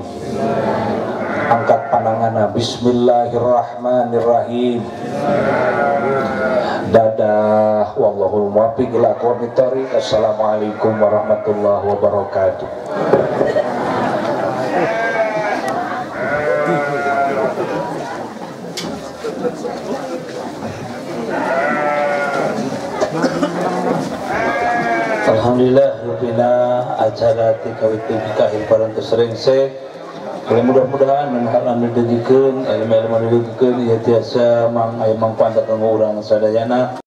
Angkat pandanganna bismillahirrahmanirrahim. Dadah, wallahul muwaffiq ila aqwamit thoriq. Assalamualaikum warahmatullahi wabarakatuh. Alhamdulillah rupina acara TKWT bikahir parantos rengse. Mudah-mudahan manfaat anu didugikeun, ilmu-ilmu anu didugikeun ieu tiasa mang aya mangpaat kanggo urang sadayana.